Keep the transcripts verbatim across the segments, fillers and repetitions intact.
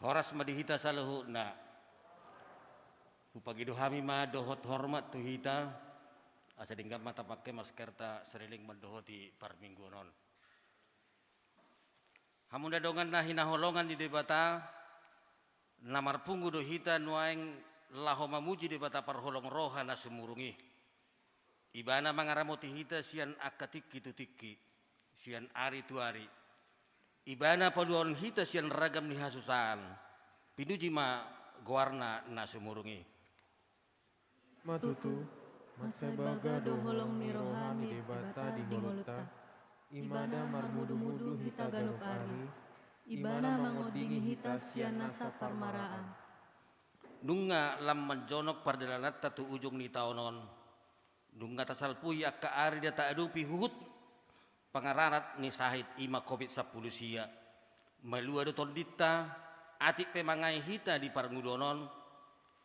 Horas ma di hita saluhutna. Hupangido hami ma dohot hormat tu hita, asa denggan ma tapangke maskerta saleleng mandohoti parmingguon on. Hamu na dongan na hinaholongan ni Debata, na marpungu do hita nuaeng laho mamuji Debata parholong roha na sumurung i. Ibana mangaramoti hita sian angka tingki tu tingki, sian ari tu ari. Ibana paluahon hita sian ragam ni hasusaan. Pinuji ma goarna na sumurung i. Ma tutu, mansai baga do holong ni roha ni Debata di ngolunta, ibana marmudumudu hita ganup ari, ibana mangondingi hita sian nasa parmaraan. Nunga lam manjonok pardalananta tu ujung ni taon on. Nunga tasalpuhi angka ari na taadopi huhut pangararat ni sahit i ma covid sampulu sia. Malua do tondinta, atik pe mangae hita di parngoluon on,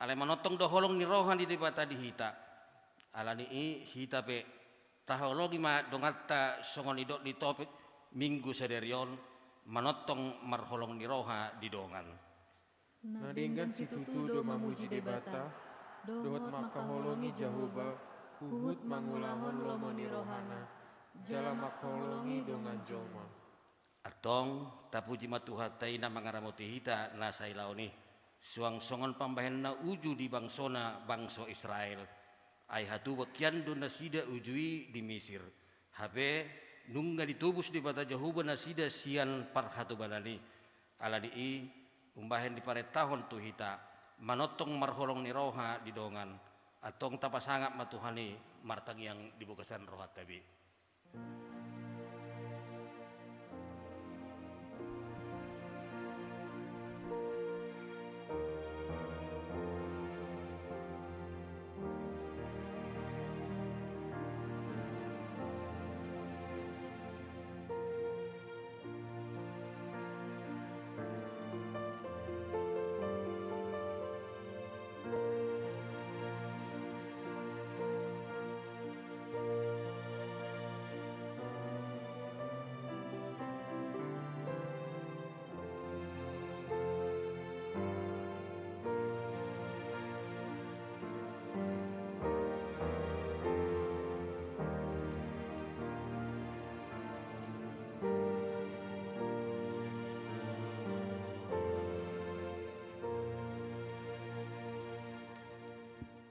alai manongtong do holong ni roha ni Debata di hita. Alani i hita pe taholongi ma donganta songon nidok ni topik Minggu sadari on, manongtong marholong ni roha di dongan. Na denggan situtu do mamuji Debata, dohot mangkaholongi Jahowa, huhut mangulahon lomo ni rohana, jala mangkaholongi dongan jolma. Antong, tapuji ma Tuhanta i na mangaramoti hita na sailaon i, suang songon pambahenna uju di bangsona bangso Israel. Ai hatubuan hian do nasida uju i di Misir. Hape, nunga ditobus Debata Jahowa nasida sian parhatobanan i. Alani i, umbahen diparentahon tu hita, manongtong marholong ni roha di dongan, antong tapasangap ma Tuhan i martangiang di bagasan rohanta be.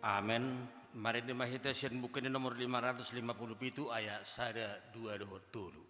Amen. Marende ma hita sian Buku Ende nomor lima ratus lima puluh pitu, ayat sada, dua dohot tolu.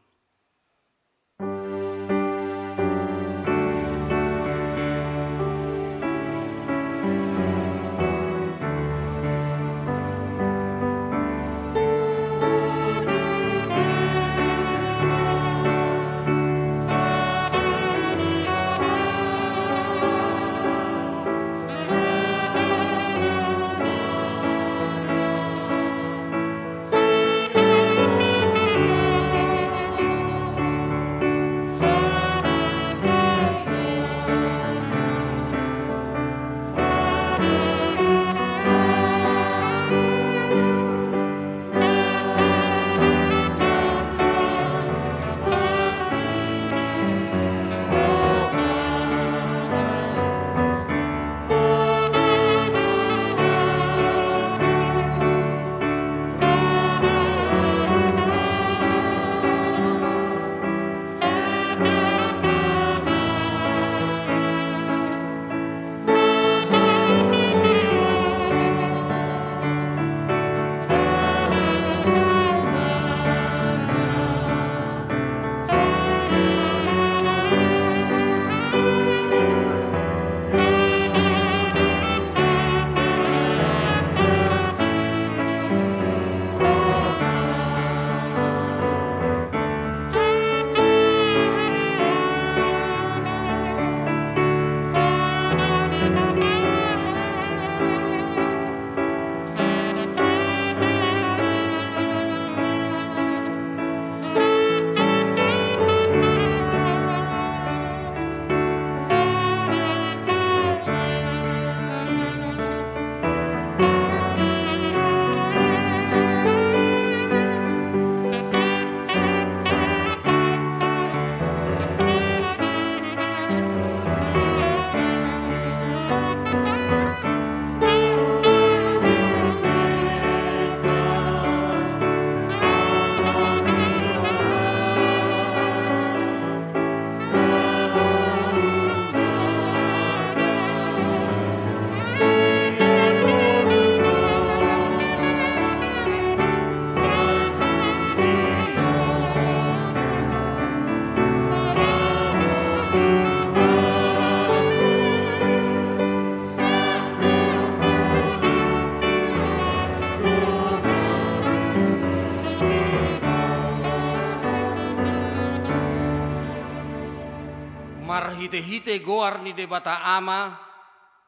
Marhite-hite goar ni Debata Ama,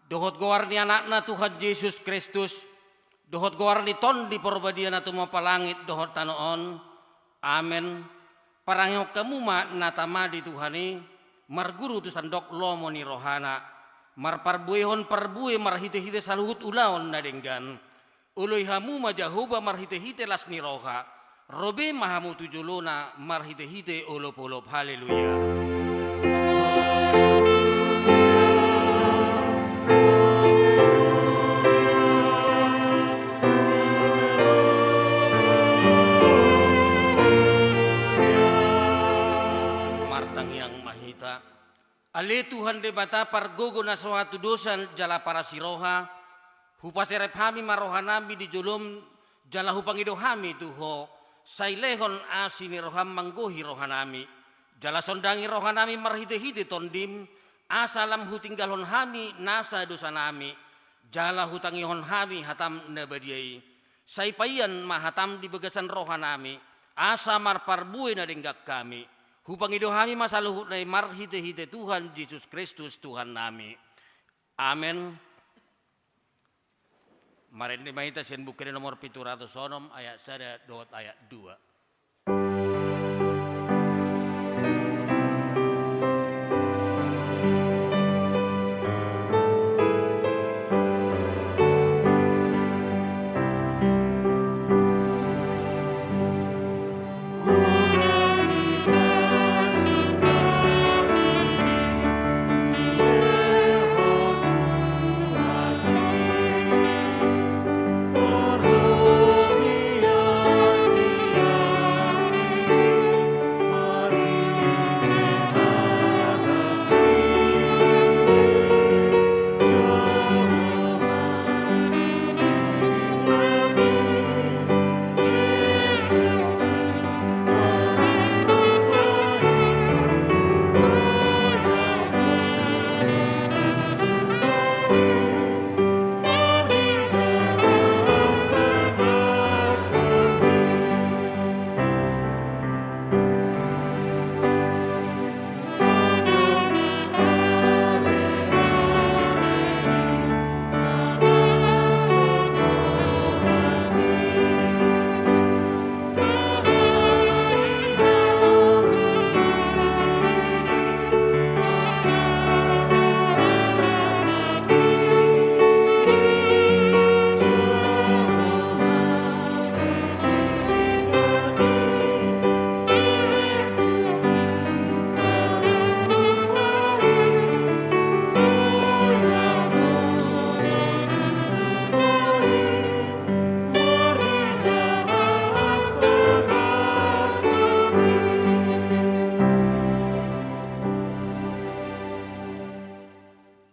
dohot goar ni Anakna Tuhan Jesus Kristus, dohot goar ni Tondi Porbadia na tumompa langit dohot tano on. Amen. Parangehon hamu ma na tama di Tuhan i, marguru tu sandok lomo ni rohana, marparbuehon parbue marhite-hite saluhut ulaon na denggan. Oloi hamu ma Jahowa marhite-hite las ni roha, ro be ma hamu tu jolona marhite-hite olop-olop. Haleluya. Martangiang ma hita. Ale Tuhan Debata pargogo na so hatudosan jala parasi roha, hupaserep hami ma rohanami di jolom, jala hupangido hami tu Ho, sai lehon asi ni roham manggohi rohanami, jala sondangi rohanami marhite-hite Tondim, asa lam hutinggalhon hami nasa dosanami, jala hutangihon hami hatam na badia i. Sai paian ma hatam di bagasan rohanami, asa marparbue na denggan hami. Hupangido hami ma saluhutna i marhite-hite Tuhan Jesus Kristus Tuhannami. Amen. Marende ma hita sian Buku Ende nomor pitu ratus onom, ayat sada dohot ayat dua.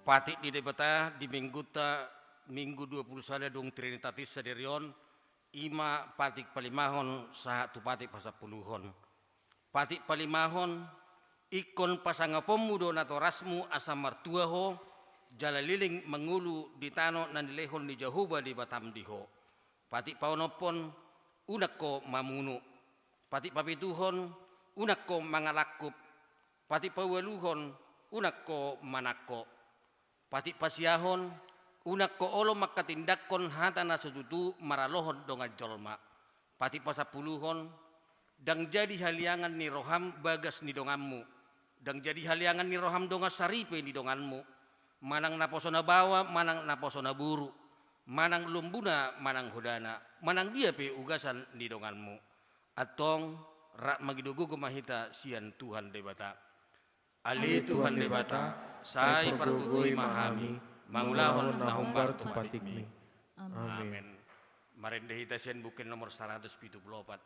Patik ni Debata di Minggunta, Minggu dua puluh sada dung Trinitatis sadari on, i ma patik palimahon sahat tu patik pasampuluhon. Patik palimahon, ingkon pasangaponmu do natorasmu asa martua ho, jala leleng mangolu di tano na nilehon ni Jahowa Debatam di ho. Patik paonomhon, unang ho mamunu. Patik papituhon, unang ho mangalangkup. Patik paualuhon, unang ho manangko. Patik pasiahon, unang ho olo manghatindanghon hata na so tutu maralohon dongan jolma. Patik pasampuluhon, ndang jadi haliangan ni roham bagas ni donganmu, ndang jadi haliangan ni roham dongan saripe ni donganmu, manang naposona baoa, manang naposona boru, manang lombuna, manang hodana, manang dia pe ugasan ni donganmu. Antong, rap mangido gogo ma hita sian Tuhan Debata. Ale Tuhan Debata, sai pargogoi ma hami mangulahon na hombar tu patikmi. Amen. Amen. Marende hita sian Buku Ende nomor saratus pitu pulu opat.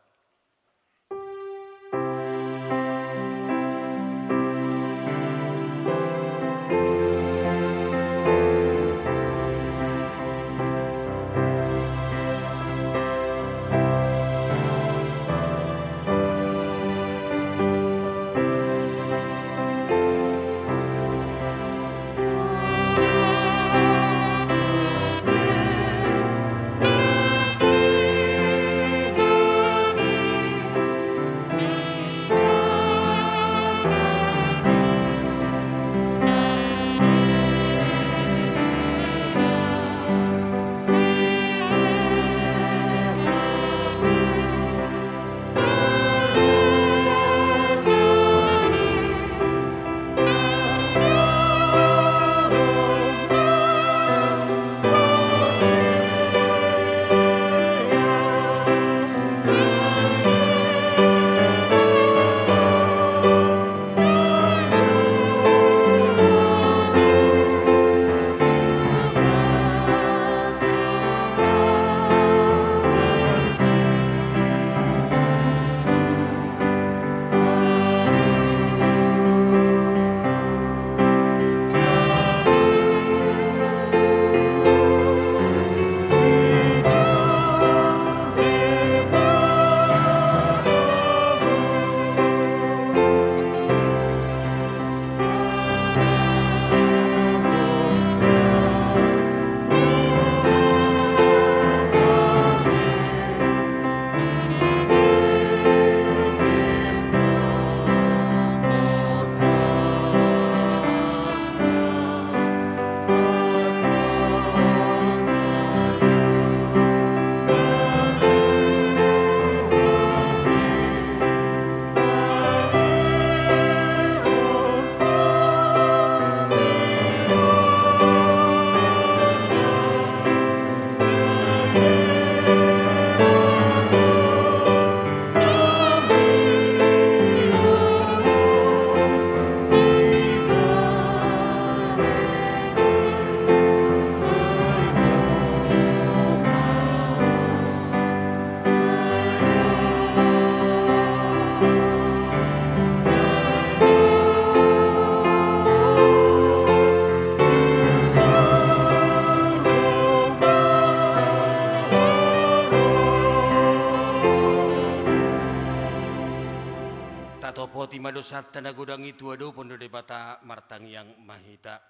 Dosanta na godang i tuadopon do Debata, martangiang ma hita.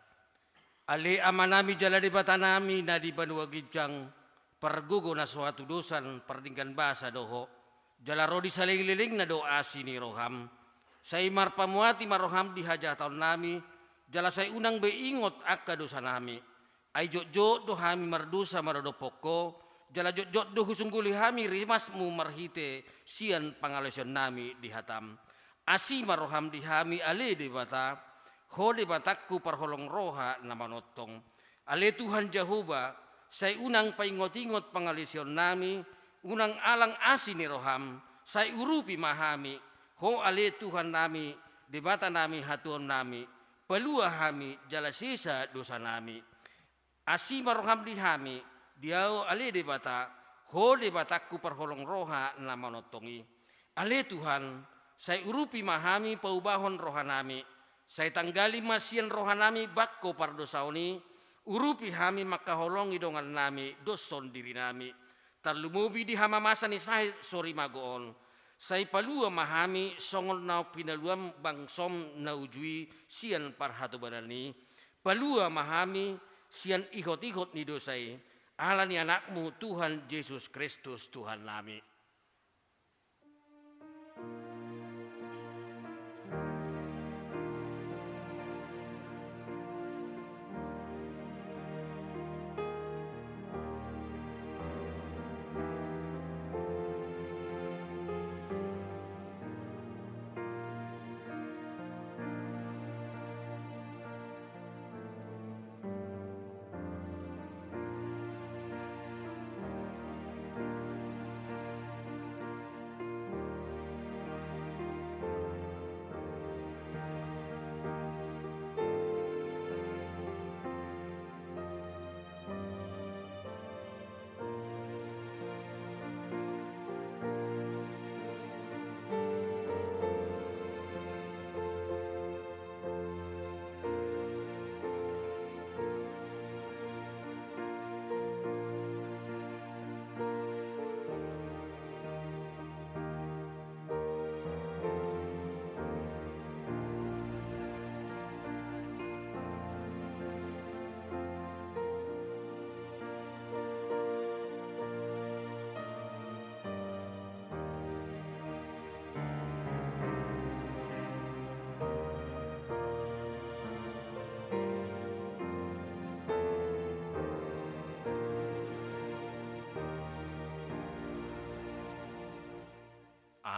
Ale Amanami jala Debatanami na di banua ginjang, pargogo na so hatudosan pardenggan basa do Ho, jala ro di salelenglelengna do asi ni roham. Sai marpamuati ma roham di hajahatonnami, jala sai unang be ingot angka dosanami. Ai jotjot do hami mardosa maradophon Ho, jala jotjot do husungguli hami rimasmu marhite sian pangalaosionnami di hatam. Asi ma roham di hami ale Debata, Ho Debatangku parholong roha na manongtong. Ale Tuhan Jahowa, sai unang paingotingot pangalaosionnami, unang alang asi ni roham, sai urupi ma hami, Ho ale Tuhannami, Debatanami, hatuaonnami, palua hami jala sesa dosanami. Asi ma roham di hami, di Ahu ale Debata, Ho Debatangku parholong roha na manongtong i. Ale Tuhan, sai urupi ma hami paubahon rohanami, sai tanggali ma sian rohanami bangko pardosaon i, urupi hami mangkaholongi dongannami doshon dirinami. Tarlumobi di hamamasa ni sahit sorimago on, sai palua ma hami songon na pinaluam bangsom na uju i sian parhatobanan i, palua ma hami sian ihotihot ni dosa i, ala ni Anakmu Tuhan Jesus Kristus Tuhannami.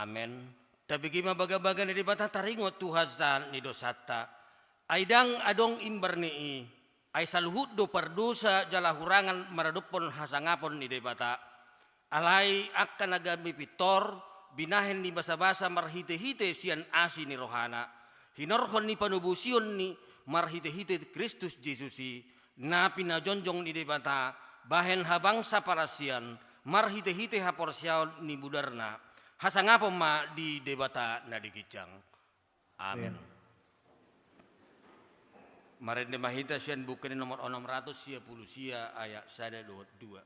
Amen. Tabege ma bagabaga ni Debata taringot tu hasahat ni dosanta. Ai ndang adong imbar ni i, ai saluhut do pardosa jala hurangan maradophon hasangapon ni Debata. Alai angka na gabe pintor, binahen ni basabasa marhitehite sian asi ni rohana, hinorhon ni panobusion ni marhitehite Kristus Jesus i, na pinajongjong ni Debata bahen habangsa parasian, marhitehite haporseaon ni mudarna. Hasangapon ma di Debata na di ginjang. Amen. Amen. Marende ma hita sian Buku Ende nomor onom ratus sia pulu sia, ayat sada dohot dua.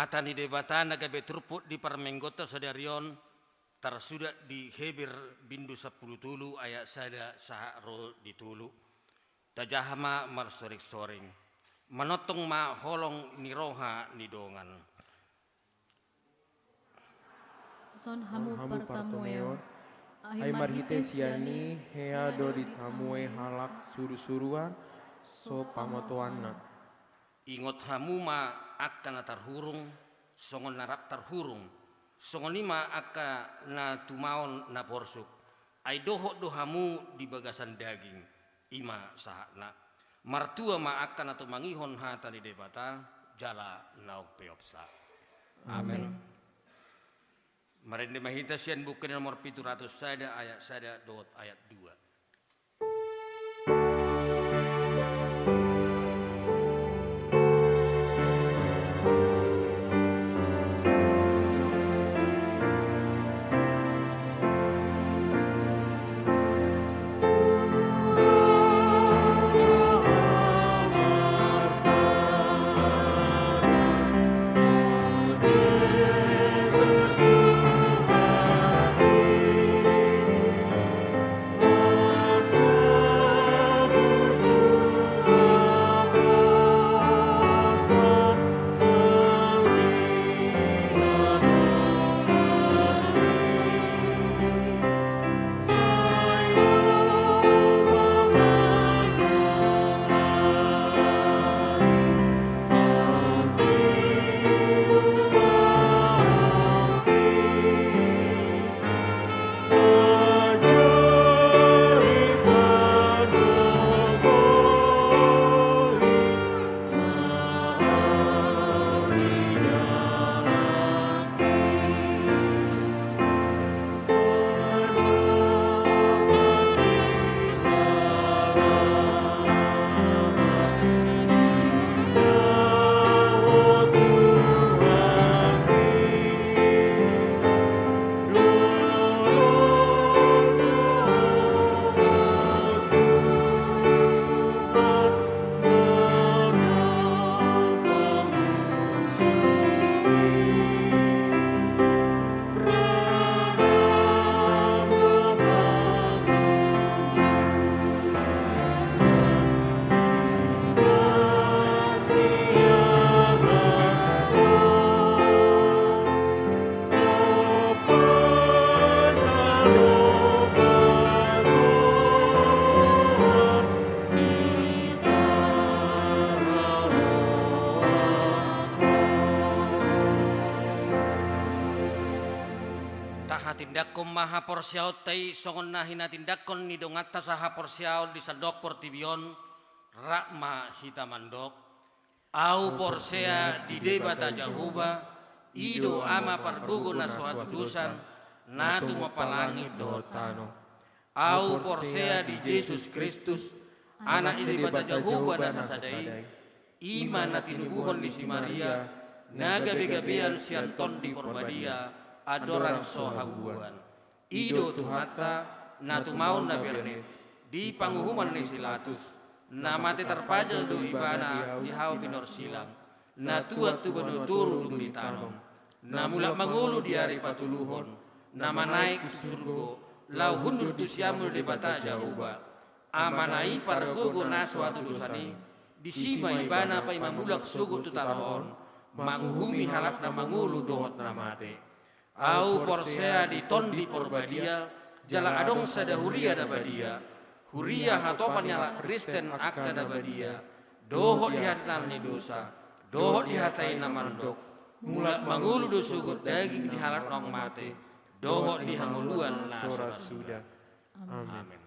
Hata ni Debata na gabe turpuk di parmingguonta sadari on, tarsurat di Heber bindu sampulu tolu ayat sada sahat ro di tolu. Tajaha ma marsoring-soring. Manongtong ma holong ni roha ni dongan. Son hamu partamueon. Ai marhite sian i hea do ditamue halak suru-suruan so pamotoanna. Ingot hamu ma angka na tarhurung, songon na rap tarhurung, songon i ma angka na tumaon na porsuk, ai dohot do hamu di bagasan daging, i ma sahatna. Martua ma angka na tumangihon hata ni Debata, jala naung peopsa. Amen. Amen. Marende ma hita sian buku ni nomor pitu ratus sada ayat sada dohot ayat dua. Tahatindangkon ma haporseaonta i songon na hinatindangkon ni donganta sahaporseaon di sandok portibi on, rap ma hita mandok. Ahu porsea di Debata Jahowa, i do Ama pargogo na so hatudosan, na tumompa langit dohot tano. Ahu porsea di Jesus Kristus, Anak ni Debata Jahowa na sasada i, i ma na tinubuhon ni si Maria, na gabegabean sian Tondi Porbadia, andorang so habubuhan. I do Tuhanta, na tumaon na bernit, di panguhuman ni si Latus, na mate tarpajal do Ibana di hau pinorsilang, na tuat tu banua toru dung ditanom, na mulak mangolu di ari patoluhon, na manaek tu surgo, laho hundul tu siamun ni Debata Jahowa, Amana i pargogo na so hatudosan i, disi ma Ibana paima mulak sogot tu tano on, manguhumi halak na mangolu dohot na mate. Ahu porsea di Tondi Porbadia, jala adong sada huria na badia, huria hatopan ni halak Kristen angka na badia, dohot di haselaan ni dosa, dohot di hata i na mandok, mulak mangolu do sogot daging ni halak naung mate, dohot di hangoluan na so ra suda. Amen. Amen.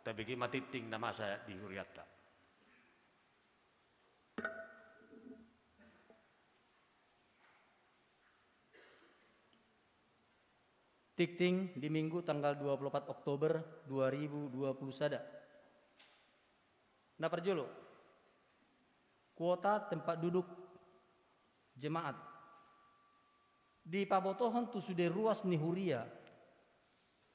Tabege ma tingting na masa di hurianta. Tingting di Minggu tanggal dua puluh opat Oktober dua ribu dua puluh sada. Na parjolo, kuota tempat duduk jemaat. Dipabotohon tu sude ruas ni huria,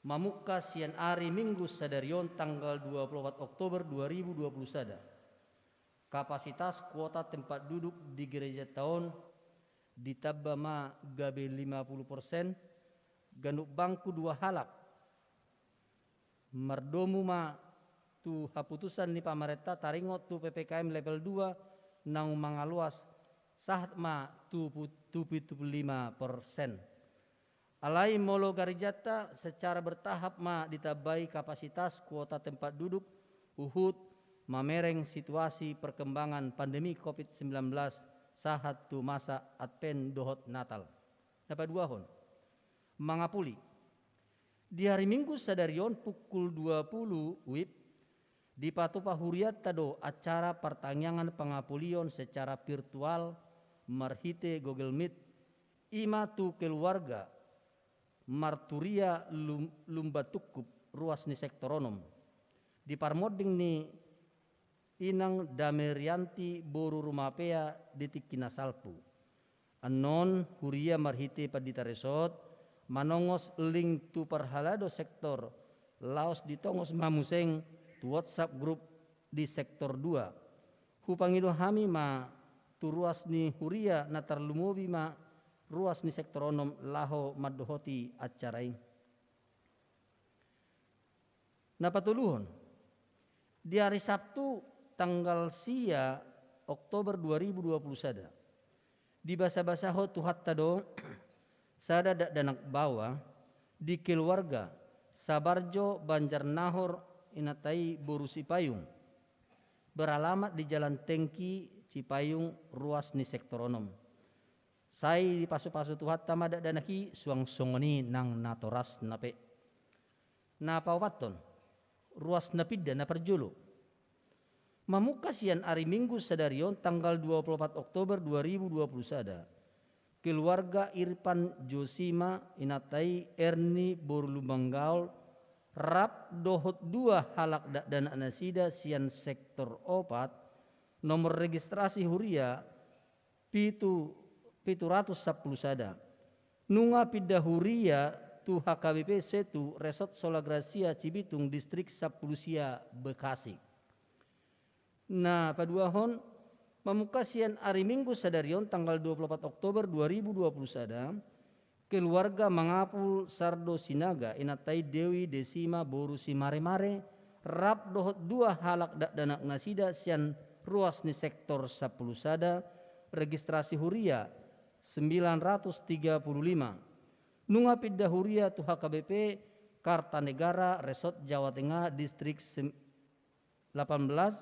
mamungka sian ari Minggu sadari on tanggal dua puluh opat Oktober dua ribu dua puluh sada. Kapasitas kuota tempat duduk di gerejanta on ditamba ma gabe lima puluh persen, ganup bangku dua halak. Mardomu ma tu haputusan ni pamarenta taringot tu P P K M level dua naung mangaluas, sahat ma tu pu-, tu pitu puluh lima persen. Alai molo gerejanta secara bertahap ma ditambai kapasitas kuota tempat duduk, huhut mamereng situasi perkembangan pandemi covid sembilan belas sahat tu masa Advent dohot Natal. Na paduahon, mangapuli. Di hari Minggu sadari on pukul dua puluh wib, dipatupa hurianta do acara partangiangan pangapulion secara virtual marhite Google Meet, i ma tu keluarga marhuria Lum-, Lumban Tungkup, ruas ni sektor onom. Di parmonding ni Inang Damerianti boru Rumapea di tingki na salpu. Annon huria marhite pandita resort manongos link tu parhalado sektor laos ditongos ma muse tu WhatsApp grup di sektor dua. Hupangido hami ma tu ruas ni huria na tarlumobi ma ruas ni sektor onom laho mandohoti acara i. Na patoluhon, di hari Sabtu tanggal sia Oktober dua ribu dua puluh sada, dibasabasahon Tuhanta do sada dakdanak baoa di keluarga Sabarjo Banjarnahor, inanta i boru Sipayung, beralamat di Jalan Tengki, Cipayung, ruas ni sektor onom. Sai dipasupasu Tuhanta ma dakdanak i suang songon i nang natorasna pe. Na paopathon, ruas na pinda na parjolo. Mamungka sian ari Minggu sadari on tanggal dua puluh opat Oktober dua ribu dua puluh sada, keluarga Irfan Josima, inanta i Erni boru Lumban Gaol, rap dohot dua halak dakdanak nasida sian sektor opat, nomor registrasi huria pitu, pitu ratus sampulu sada. Nunga pinda huria tu H K B P Setu, Resort Sola Gracia, Cibitung, Distrik sampulu sia, Bekasi. Na paduahon, mamungka sian ari Minggu sadari on tanggal dua puluh opat Oktober dua ribu dua puluh sada, keluarga mangapul Sardo Sinaga, inanta i Dewi Desima boru Simaremare, rap dohot dua halak dakdanak nasida sian ruas ni sektor sampulu sada, registrasi huria sembilan ratus tiga puluh lima. Nunga pinda huria tu H K B P Kartanegara, Resort Jawa Tengah, Distrik sem-, delapan belas,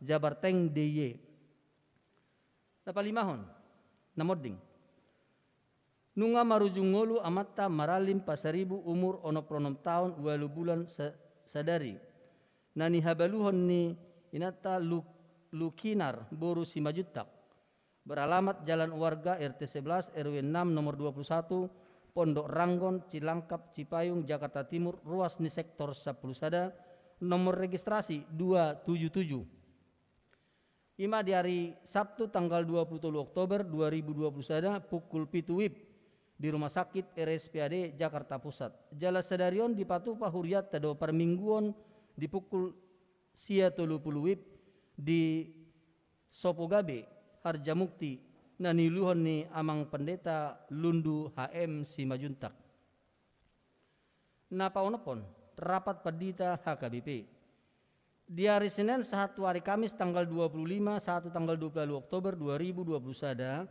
Jabarteng D I Y. Na palimahon, na monding. Nunga marujung ngolu amanta Maralim Pasaribu, umur onom pulu onom taon ualu bulan sa-, sadari. Na nihabaluhon ni inanta Lu-, Lukinar boru Simanjuntak. Beralamat Jalan Warga R T sebelas R W enam nomor dua puluh satu, Pondok Ranggon, Cilangkap, Cipayung, Jakarta Timur, ruas ni sektor sampulu sada, nomor registrasi dua tujuh tujuh. I ma di ari Sabtu tanggal dua puluh tolu Oktober dua ribu dua puluh sada pukul pitu wib di Rumah Sakit R S P A D Jakarta Pusat. Jala sadari on dipatupa hurianta do parmingguon di pukul sia tolu pulu wib di Sopo Gabe, Harjamukti, na niuluhon ni Amang Pendeta Lundu H M Simanjuntak. Na paonomhon, rapat pandita H K B P. Di ari Senen sahat tu ari Kamis tanggal dua puluh lima sahat tu tanggal dua puluh ualu Oktober dua ribu dua puluh sada,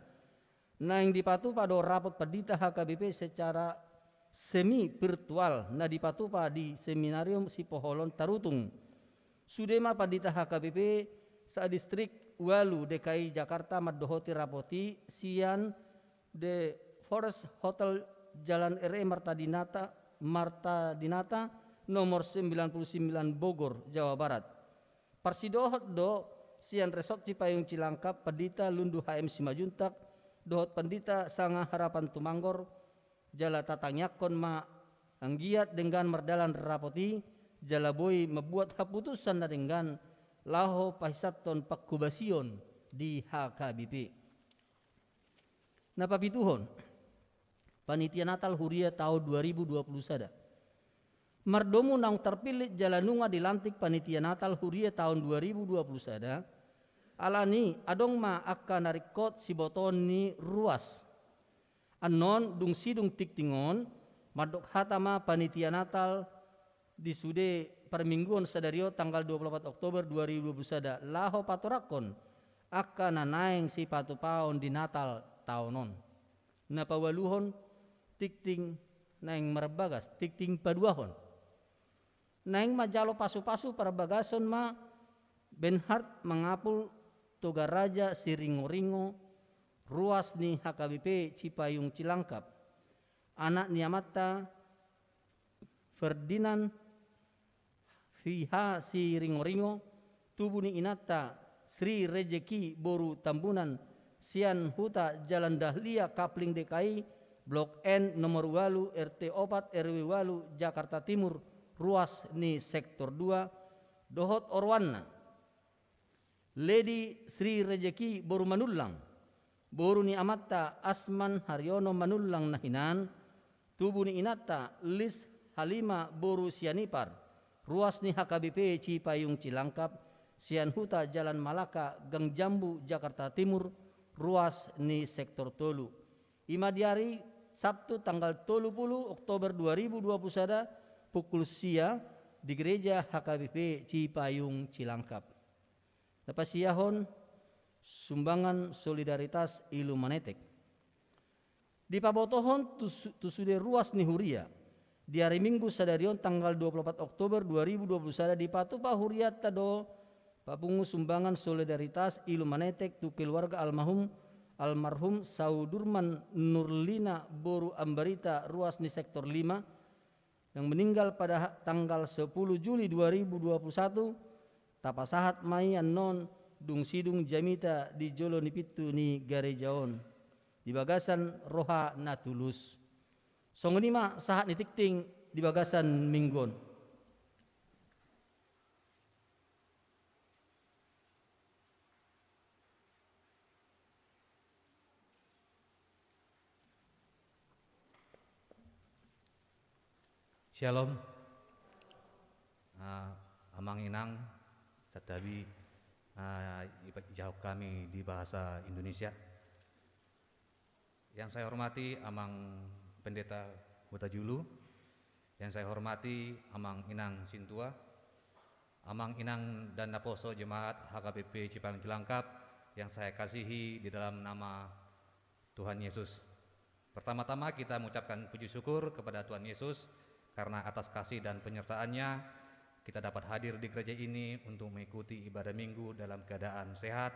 naeng dipatupa do rapat pandita H K B P secara semi virtual na dipatupa di Seminarium Sipoholon Tarutung. Sude ma pandita H K B P sa-Distrik ualu D K I Jakarta mandohoti rapat i sian The Forest Hotel, Jalan R E Marta Dinata, Marta Dinata, nomor sembilan puluh sembilan, Bogor, Jawa Barat. Parsidohot do sian Resort Cipayung Cilangkap, Pandita Lundu H M Simanjuntak, dohot Pandita Sanga Harapan Tumanggor, jala tatangiangkon ma anggiat denggan mardalan rapat i, jala boi mambuat haputusan na denggan laho pahisathon panghobasion di H K B P. Na papituhon, Panitia Natal Huria taon dua ribu dua puluh sada. Mardomu naung tarpillit jala nunga dilantik Panitia Natal Huria taon dua ribu dua puluh sada, Alani adong ma angka na ringkot sibotoon ni ruas. Annon dung sidung tingting on, mandok hata ma panitia Natal di sude parmingguon sadari on tanggal dua puluh opat Oktober dua ribu dua puluh sada laho patorangkon angka na naeng sipatupaon di Natal taon on. Na paualuhon, tingting naeng marbagas, tingting paduahon. Naeng manjalo pasupasu parbagason ma Bernhard Mangapul Toga Raja Siringoringo, ruas ni H K B P Cipayung Cilangkap, anak ni amanta Ferdinand Fiha Siringoringo, tubu ni inanta Sri Rejeki boru Tambunan, sian Huta Jalan Dahlia, Kapling D K I, Blok N, nomor ualu, R T opat, R W ualu, Jakarta Timur, ruas ni Sektor dua, dohot oroanna. Lady Sri Rejeki boru Manullang, boru ni amanta Asman Haryono Manullang na hinan, tubu ni inanta Lis Halima boru Sianipar, ruas ni H K B P Cipayung Cilangkap, sian Huta Jalan Malaka, Gang Jambu, Jakarta Timur, ruas ni Sektor tolu. I ma di ari Sabtu tanggal tolu pulu Oktober dua ribu dua pulu sada pukul sia di Gereja H K B P Cipayung Cilangkap. Na pasiahon sumbangan solidaritas Ilumanetek. Dipabotohon tu su-, tu sude ruas ni huria, di ari Minggu sadari on tanggal dua pulu opat Oktober dua ribu dua pulu sada dipatupa hurianta do papungu sumbangan solidaritas Ilumanetek tu keluarga almarhum, almarhum Saudurman Nurlina boru Ambarita, ruas ni Sektor lima, yang meninggal pada ha-, tanggal sepuluh Juli dua ribu dua puluh satu, tapasahat ma i annon dung sidung jamita di jolo ni pintu ni gareja on, di bagasan roha na tulus. Songon i ma sahat ni tingting di bagasan Minggu on. Syalom. Ah, amang inang, santabi, ah, ipa-, ijawab kami di bahasa Indonesia. Yang saya hormati Amang Pendeta Hutajulu, yang saya hormati Amang Inang Sintua, Amang Inang dan Naposo Jemaat H K B P Cipayung Cilangkap yang saya kasihi di dalam nama Tuhan Yesus. Pertama-tama kita mengucapkan puji syukur kepada Tuhan Yesus karena atas kasih dan penyertaan-Nya kita dapat hadir di gereja ini untuk mengikuti ibadah Minggu dalam keadaan sehat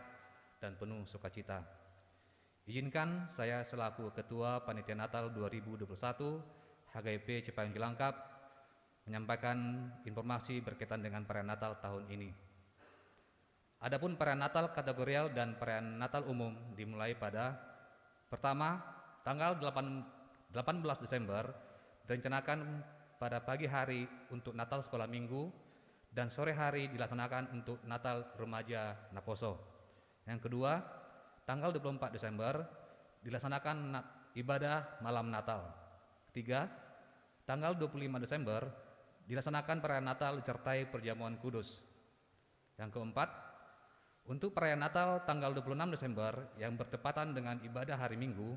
dan penuh sukacita. Izinkan saya selaku Ketua Panitia Natal dua ribu dua puluh satu H K B P Cipayung Cilangkap menyampaikan informasi berkaitan dengan perayaan Natal tahun ini. Adapun perayaan Natal kategorial dan perayaan Natal umum dimulai pada, pertama, tanggal delapan, delapan belas Desember direncanakan pada pagi hari untuk Natal Sekolah Minggu dan sore hari dilaksanakan untuk Natal Remaja Naposo. Yang kedua, tanggal dua puluh empat Desember dilaksanakan na-, ibadah malam Natal. Ketiga, tanggal dua puluh lima Desember dilaksanakan perayaan Natal disertai perjamuan kudus. Yang keempat, untuk perayaan Natal tanggal dua puluh enam Desember yang bertepatan dengan ibadah hari Minggu,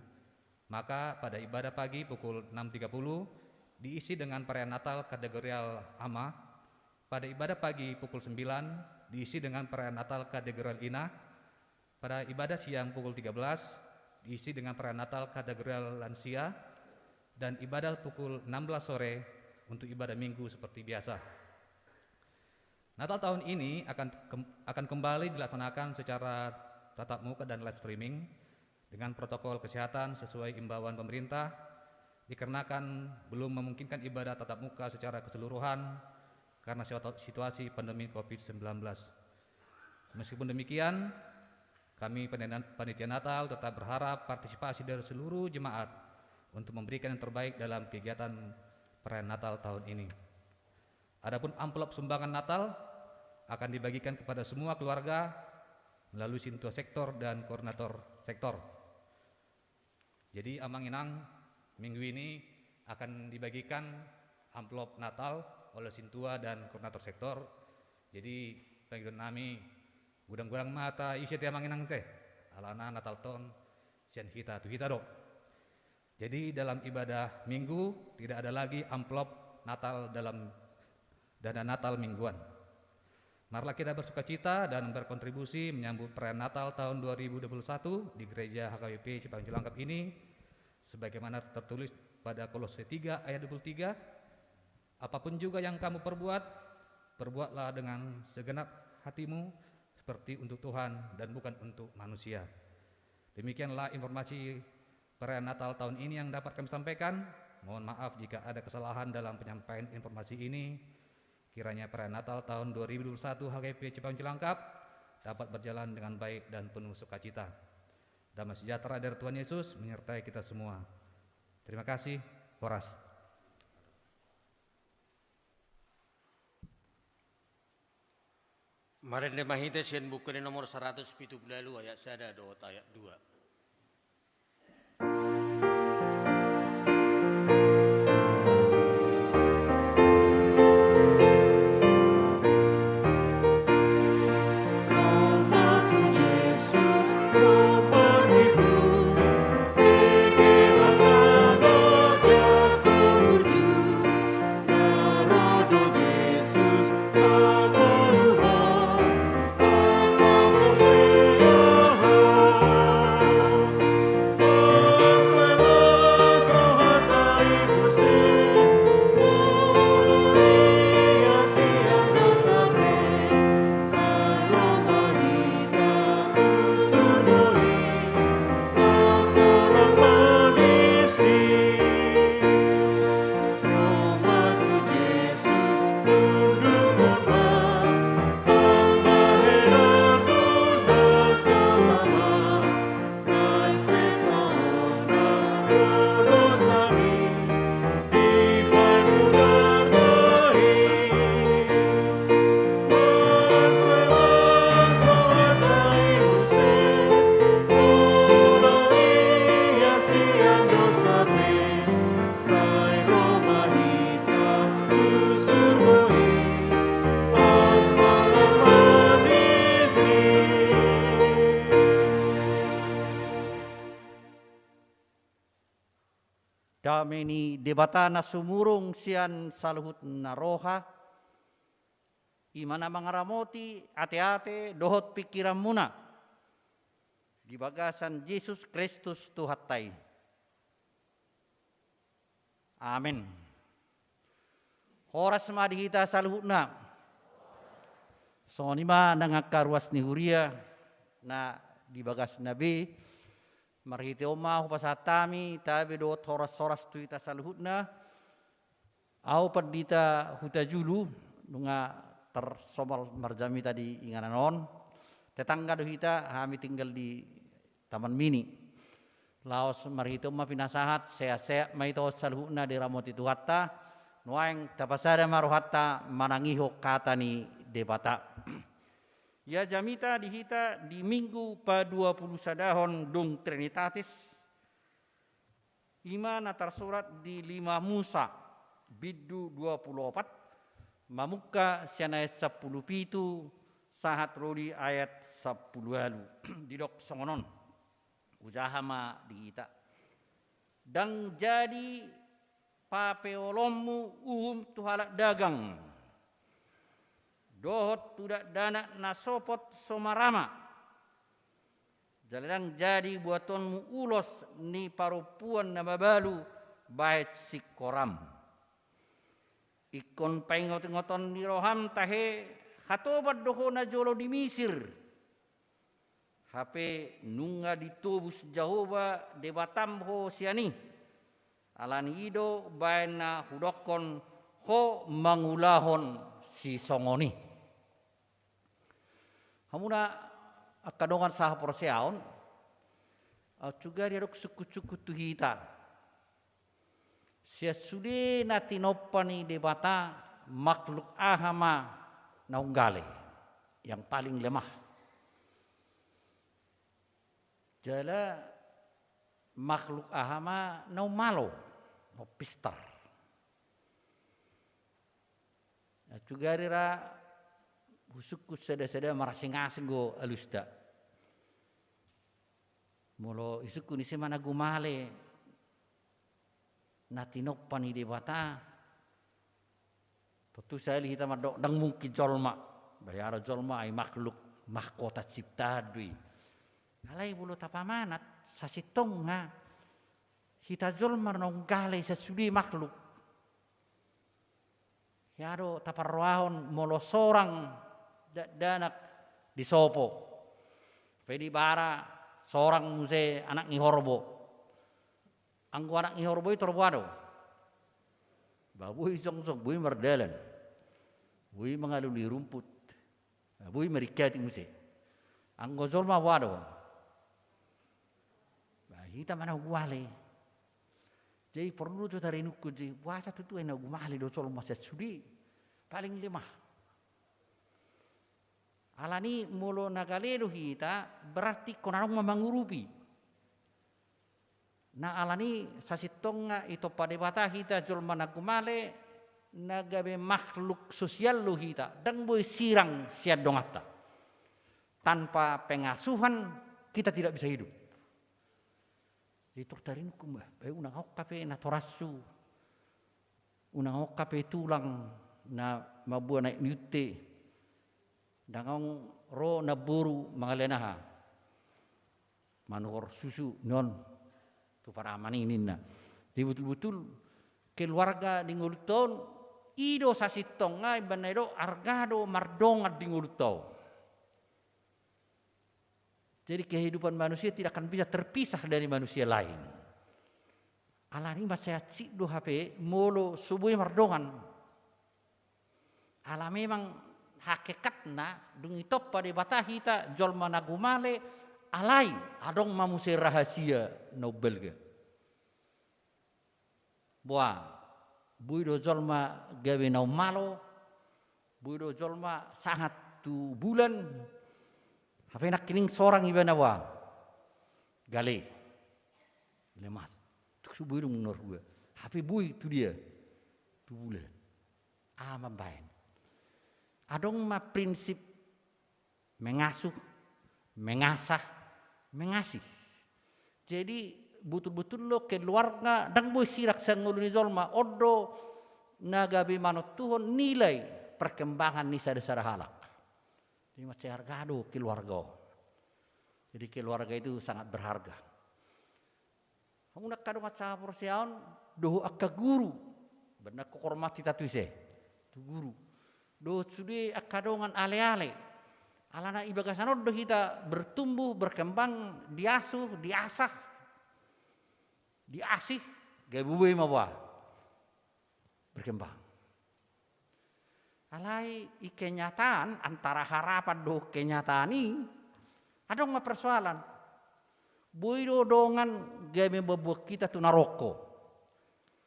maka pada ibadah pagi pukul enam tiga puluh diisi dengan perayaan Natal kategorial A M A, pada ibadah pagi pukul sembilan diisi dengan perayaan Natal kategorial Ina, pada ibadah siang pukul tiga belas diisi dengan perayaan Natal kategorial lansia, dan ibadah pukul enam belas sore untuk ibadah Minggu seperti biasa. Natal tahun ini akan kem-, akan kembali dilaksanakan secara tatap muka dan live streaming dengan protokol kesehatan sesuai imbauan pemerintah, dikarenakan belum memungkinkan ibadah tatap muka secara keseluruhan karena situa-, situasi pandemi covid sembilan belas. Meskipun demikian, kami panitia, panitia Natal tetap berharap partisipasi dari seluruh jemaat untuk memberikan yang terbaik dalam kegiatan perayaan Natal tahun ini. Adapun amplop sumbangan Natal akan dibagikan kepada semua keluarga melalui sintua sektor dan koordinator sektor. Jadi, Amang Inang, minggu ini akan dibagikan amplop Natal oleh sintua dan koordinator sektor. Jadi, pangidoan nami, Godang-godang ma taisi ate amang inang ate, alana Natal on sian hita tu hita do. Jadi dalam ibadah Minggu tidak ada lagi amplop Natal dalam dana Natal mingguan. Marilah kita bersukacita dan berkontribusi menyambut perayaan Natal tahun dua ribu dua puluh satu di Gereja H K B P Cipayung Cilangkap ini, sebagaimana tertulis pada Kolose tiga ayat dua puluh tiga, "Apapun juga yang kamu perbuat, perbuatlah dengan segenap hatimu seperti untuk Tuhan dan bukan untuk manusia." Demikianlah informasi perayaan Natal tahun ini yang dapat kami sampaikan. Mohon maaf jika ada kesalahan dalam penyampaian informasi ini. Kiranya perayaan Natal tahun dua ribu dua puluh satu H K B P Cipayung Cilangkap dapat berjalan dengan baik dan penuh sukacita. Damai sejahtera dari Tuhan Yesus menyertai kita semua. Terima kasih. Horas. Marende ma hita sian Buku Ende nomor saratus pitu pulu ualu, ayat sada dohot ayat dua. Dame ni Debata na sumurung sian saluhut na roha, i ma na mangaramoti ateate dohot pingkiranmuna di bagasan Jesus Kristus Tuhanta i. Amen. Horas ma di hita saluhutna. Songon i ma nang angka ruas ni huria na di bagasna be, marhite on ma hupasahat hami tabe dohot horas-horas tu hita saluhutna. Ahu Pandita Hutajulu, nunga tarsomal marjamita di inganan on. Tetangga do hita, hami tinggal di Taman Mini. Laos marhite on ma pinasahat, sehat-sehat ma hita on saluhutna diramoti Tuhanta. Nuaeng tapasada ma rohanta manangihon hata ni Debata. Ia jamita di hita di Minggu paduapulusadahon dung Trinitatis, i ma na tarsurat di Lima Musa, bindu dua pulu opat, mamungka sian ayat sampulu pitu sahat ro di ayat sampulu ualu. Didok songon on. Hujaha ma di hita. Ndang jadi papeolonmu uhum tu halak dagang, dohot tu dakdanak na sopot so marama, jala ndang jadi buatonmu ulos ni parompuan na mabalu bahen singkoram. Ingkon paingot-ingoton ni roham tahe hatoban do ho najolo di Misir. Hape nunga ditobus Jahowa Debatam ho sian i. Ala ni i do baen na hudokkon ho mangulahon sisongon i. Hamuna angka dongan sahaporseaon, au cuga diadong sungkun-sungkun tu hita. Sian sude na tinompa ni Debata, makhluk aha ma na umgale, yang paling lemah. Jala makhluk aha ma na umalo, na pistar. Au cuga di ra Husungkun sada-sada marasing-asing do alusta. Molo isungkun ise ma na gumale na tinompa ni Debata, tontu sahali hita mandok ndang mungkin jolma. Bah, ia do jolma ai makhluk mahkota ciptaan do i. Alai molo tapamanat, sasintongna hita jolma naung gale sian sude makhluk. Ia do taparrohahon molo sorang dakdanak di sopo. Pe di bara sorang muse anak ni horbo. Anggo anak ni horbo i tor boha do? Bah, boi jongjong, boi mardalan. Boi mangalului rumput. Bah, boi maringkati muse. Anggo jolma boha do? Bah, hita ma na gumale. Jadi porlu do tarinungkun, jadi boasa tutu ai na gumale do jolma sian sude? Paling lemah. Alani molo na gale do hita, berarti ingkon adong ma mangurupi. Na alani sasintongna ditompa Debata hita jolma na gumale, na gabe makhluk sosial do hita, ndang boi sirang sian donganta. Tanpa pengasuhan, kita tidak bisa hidup. Jadi tor tarinungkun, bah, bah, unang adong hape natorashu, unang adong hape tulang na mamboan aek ni unte, ndang adong ro namboru mangalean aha, manuhor susu nion tu paraman i ninna. Jadi butul-butul keluarga di ngolunta on, i do sasintongna, umbahen na i do arga do mardongan di ngolunta on. Jadi kehidupan manusia tidak akan bisa terpisah dari manusia lain. Alani mansai hansit do hape molo so boi mardongan. Ala memang hakikatna dung ditompa Debata hita jolma na gumale, alai adong ma muse rahasia na umbalga. Boha, boi do jolma gabe na ummalo, boi do jolma sangat tu bulan, hape nangkining sorang ibana boha? Gale. Lemas. Tung so boi do muna rua. Hape boi tu dia? Tu bulan. Aha mambahen? Adong ma prinsip mengasuh, mengasah, mengasih. Jadi butul-butul do keluarga ndang boi sirang sian ngolu ni jolma, on do na gabe manontuhon nilai perkembangan ni sada-sada halak. Jadi mansai arga do keluarga on. Jadi keluarga itu sangat berharga. Hamu na angka dongan sahaporseaon dohot angka guru, umbahen na ingkon hormat hita tu ise? Tu guru. Dohot sude angka dongan aleale. Alana di bagasan on do hita bertumbuh, berkembang, diasuh, diasah, diasih, gabe boi ma boha? Berkembang. Alai di kenyataan, antara harapan dohot kenyataan i, adong ma persoalan. Boi do dongan gabe mambuat hita tu naroko.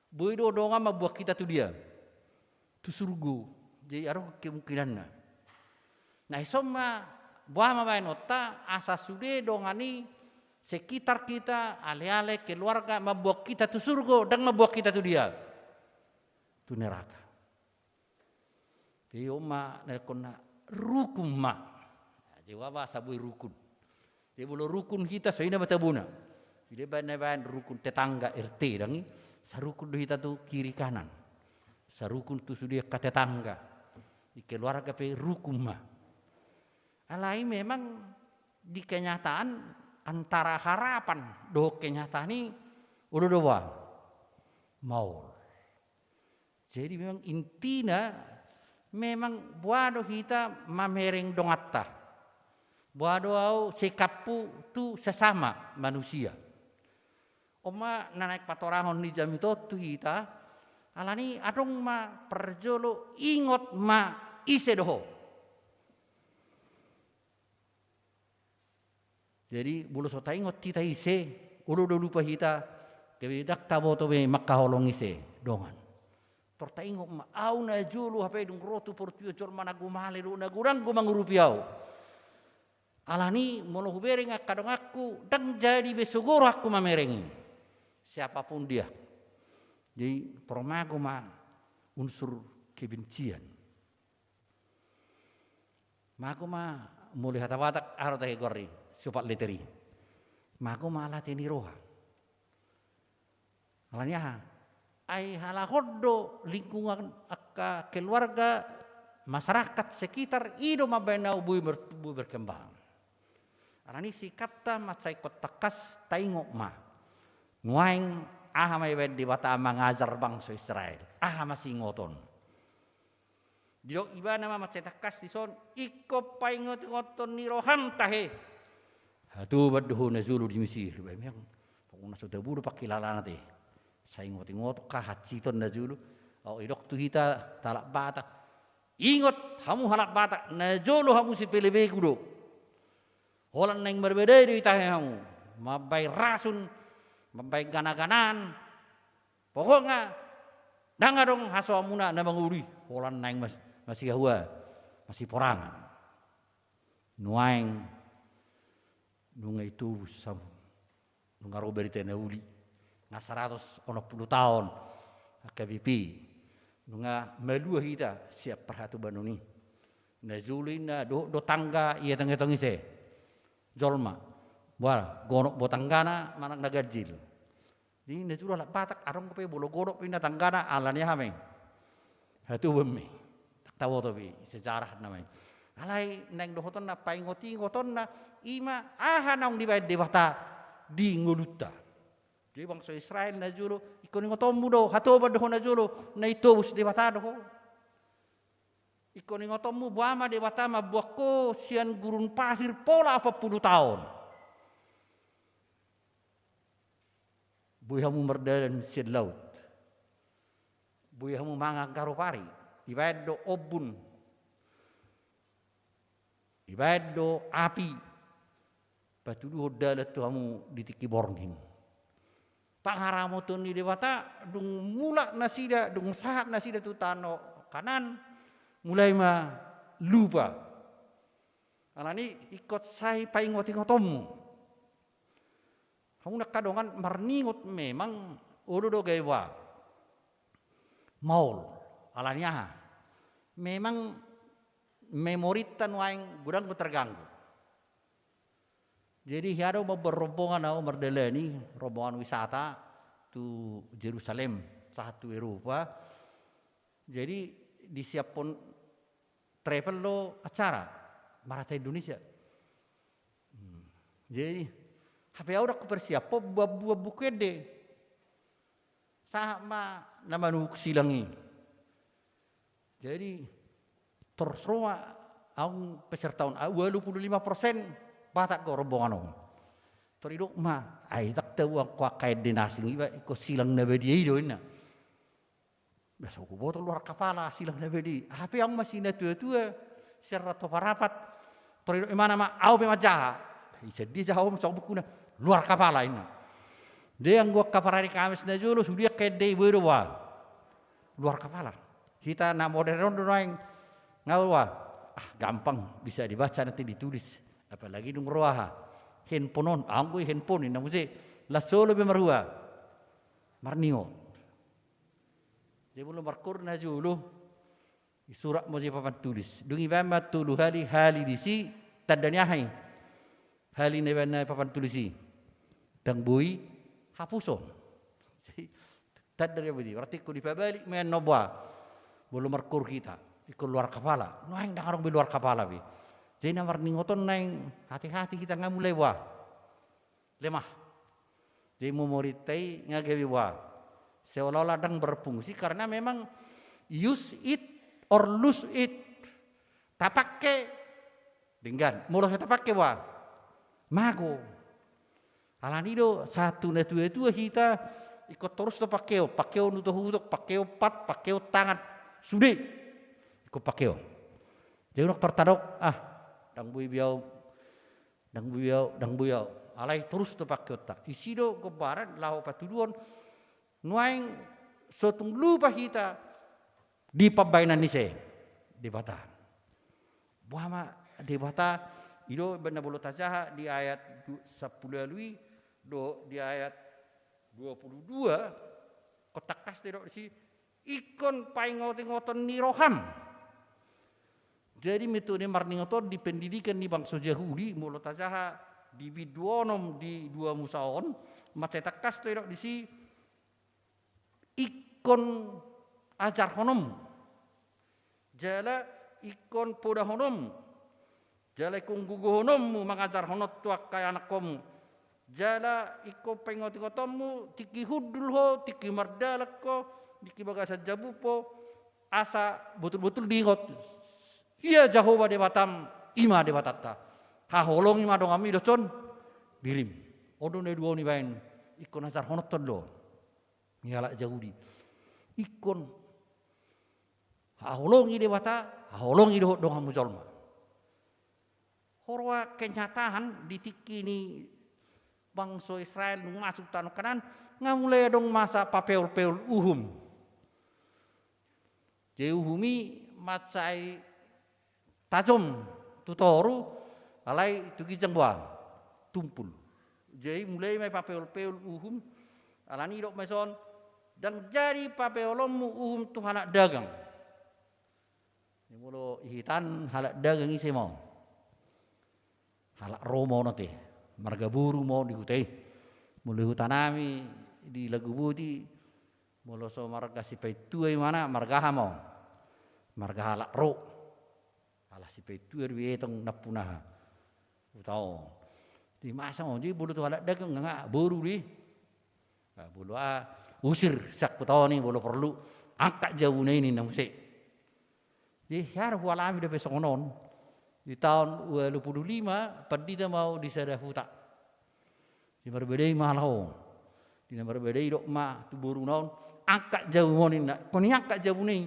Boi do dongan mambuat hita tu dia? Tu surgo. Jadi adong kemungkinanna. Na dison ma, boha ma baenonta asa sude dongan i, sekitar kita, aleale, keluarga, mambuat hita tu surgo, ndang mambuat hita tu dia? Tu neraka. Jadi on ma na didok na rukun ma. Jadi boha asa boi rukun? Jadi molo rukun hita, so i na ma tabona. Jadi baen na baen rukun tetangga, R T, ndang i? Sarukun do hita tu kiri kanan. Sarukun tu sude angka tetangga. Di keluarga pe rukun ma. Alai memang di kenyataan antara harapan dohot kenyataan i, olo do boha? Maol. Jadi memang intina, memang boha do hita mamereng donganta? Boha do au sikaphu tu sesama manusia? On ma na naeng patorangkon ni jamita on tu hita, alani adong ma parjolo, ingot ma ise do ho. Jadi molo so taingot hita ise, olo do lupa hita, gabe ndang taboto be mangkaholongi ise dongan. Tor taingot ma, au najolo hape dung ro tu portibi on jolma na gumale do, na godang do mangurupi au. Alani molo hubereng angka donganku, ndang jadi be sogo rohangku mamereng i. Siapapun dia. Jadi tor mago ma unsur kebencian. Mago ma, molo hata Batak aha do tahe goar i, sopak leter i. Mago ma alate ni roha. Alani aha? Ai halak on do lingkungan angka keluarga, masyarakat sekitar i do mambahen na boi ber-, boi berkembang. Alani sikapta mansai ingkon tangkas taingot ma. Nuaeng aha ma ibahen Debata mangajar bangso Israel? Aha ma siingoton? Didok ibana ma mansai tangkas dison, ingkon paingotingoton ni roham tahe. Hatoban do ho najolo di Mesir. Baen ma, tongon na so tabo do pangkilalana te. Sai ingotingoton hahansiton najolo. Au didok tu hita halak Batak. Ingot hamu halak Batak, najolo hamu sipelebegu do. Holan naeng marbadai do itahe hamu. Mambahen rasun, mambahen ganaganaan. Pokokna, ndang adong hasoanmuna na mangolu i, holan naeng mas-, masihahua, masiporangan. Nuaeng, nunga itobus hamu, nunga ro barita na uli, nga saratus onom pulu taon, H K B P, nunga malua hita sian parhatobanon i. Najolo inna dohot do tangga i etong-etong ise. Jolma. Boha, gonop bo tanggana manang na ganjil. Jadi najolo halak Batak adong pe molo gonop inna tanggana alani aha ma i? Hatoban ma i. Ndang taboto be sejarah nama i. Alai naeng dohotonna paingot-ingotonna ima aha naung dibahen Debata di ngolunta. Jadi bangso Israel najolo ingkon ingotonmu do, hatoban do ho najolo na itobus Debata do ho. Ingkon ingotonmu boha ma Debata mamboan ho sian gurun pasir pola opat pulu taon. Boi hamu mardalan sian laut. Boi hamu mangan garopari. Ibaen do ombun. Ibaen do api. Patuduhon dalan tu hamu di tingki borngin. Pangaramoton ni Debata, dung mulak nasida, dung sahat nasida tu tano Kanaan, mulai ma lupa. Alani ingkon sai paingot-ingotonmu. Hamu angka dongan, marningot memang olo do gabe boha. Maol. Alani aha? Memang memorinta nuaeng godang do terganggu. Jadi hea do mamboan rombongan au mardalani, rombongan wisata tu Jerusalem, sahat tu Eropa. Jadi disiaphon travel do acara, marhata Indonesia. Hmm. Jadi, hape au ndang huparsiaphon, buabbuabku ende. Sahat ma na manungkun silang i. Jadi, torus ro ma au peserta on, ah, ualu pulu lima persen Batak do rombongan on. Tor didok ma, ai ndang tau angka ende na asing iba, ingkon silang na badia i do inna. Bah, so huboto luar kapala, silang na badia i. Hape au ma si na tua-tua, sian Rantau Parapat. Tor didok imana ma, au pe manjaha. Ise dia jaha on, songon buku na. Luar kapala inna. Dia anggo angka parari Kamis najolo, sude angka ende i boi do boha. Luar kapala. Hita na modern on do nuaeng. Nga boha. Ah, gampang, bisa dibaca nanti ditulis. Apalagi dung ro aha. Handphone on, anggo i handphone inna muse. Las solo be marhua. Marningot. Jadi molo markoor najolo, isurat ma jo i papan tulis. Dung ibaen ma tolu hali, hali disi, tanda ni aha i? Hali na ibaen na papan tulis i. Ndang boi hapuson. Jadi, tanda ni aha i? Berarti ingkon dipabalik ma i annon boha. Molo markoor hita. Ingkon luar kapala. Nuaeng ndang adong be luar kapala be. Jadi na marningot on naeng hati-hati hita nga mulai boha. Lemah. Jadi memorinta i nga gabe boha. Seolah-olah ndang berfungsi karena memang use it or lose it. Tapangke denggan. Molo so tapangke boha. Mago. Alani do sahat tu na tua-tua hita ingkon torus do pangkeon. Pangkeon utok-utok, pangkeon pat, pangkeon tangan. Sude. Ingkon pangkeon. Jadi unang tortadok, ah, ndang boi be au. Ndang boi au, ndang boi au. Alai torus do pangkeonta. Isi do gombaran laho patuduhon nuaeng so tung lupa hita di pambahenan ni ise? Debata. Boha ma Debata, i do baen na molo tajaha di ayat du-, sampulu ualu i, dohot di ayat dua pulu dua, ingkon tangkas didok disi, ingkon paingot-ingoton ni roham. Jadi metode marningot on di pendidikan ni bangso Jahudi, molo tajaha di bindu onom di Dua Musa on, mansai tangkas do didok disi, ingkon ajarhononmu, jala ingkon podahononmu, jala ingkon gogohononmu mangajarhon on tu angka anakkonmu, jala ingkon paingotingotonmu tingki hundul ho, tingki mardalan ho, tingki bagasan jabu ho, asa botul-botul diingot, ia Jahowa Debatam, i ma Debatanta. Haholongi ma donganmi dohot dirim. On do na dua on ibaen, ingkon ajarhononhon do. Ni halak Jahudi. Ingkon haholongi Debata, haholongi dohot donganmu jolma. Huroha kenyataan di tingki ni bangso Israel nunga masuk tano Kanaan, nga mulai adong masa papeol-peol uhum. Jadi uhum i mansai tajom tu toru, alai tu ginjang boha, tumpul. Jadi mulai ma i papeol-peol uhum, alani i didok ma dison, ndang jadi papeolonmu uhum tu halak dagang. Jadi molo di hita an halak dagang ise ma on? Halak ro ma on ate, marga boru ma on di huta i. Molo di huta nami di Laguboti, molo so marga Sipaintua imana, marga aha ma on? Marga halak ro. Halak Sipaintua do i, etong nampuna aha, huta on. Di masa on, jadi molo tu halak dagang nga boru do i. Nah, molo aha, usir sian huta on i, molo porlu angkat jabuna i ninna muse. Jadi hea do hualami dope songon on. Di taon ualu pulu lima pandita ma au di sada huta. Di marbadai ma halak on. Di na marbadai didok ma tu boruna on, angkat jabu ma on ninna. Ingkon diangkat jabuna i.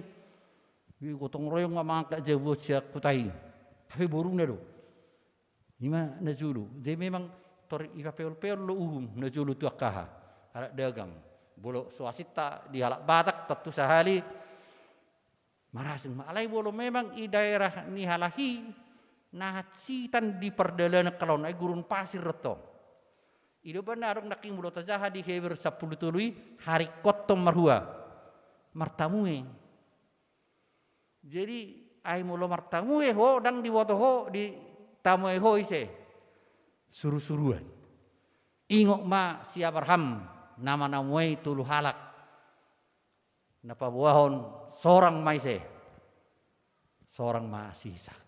Jadi gotong royong ma mangangkat jabu on sian huta i. Hape boruna do. I ma najolo. Jadi memang tor dipapeol-peol do uhum najolo tu angka aha, halak dagang. Molo so asinta di halak Batak, tontu sahali marasing ma. Alai molo memang di daerah ni halak i, na hansitan di pardalanan halak on, ai gurun pasir do tong. I do umbahen na adong nangkin molo tajaha di Heber sampulu tolu i, haringkothon marhua, martamue. Jadi ai molo martamue ho, ndang diboto ho ditamue ho ise, surusuruan. Ingot ma si Abraham na manamuei tolu halak, na paboahon sorang ma ise, sorang ma si Ishak.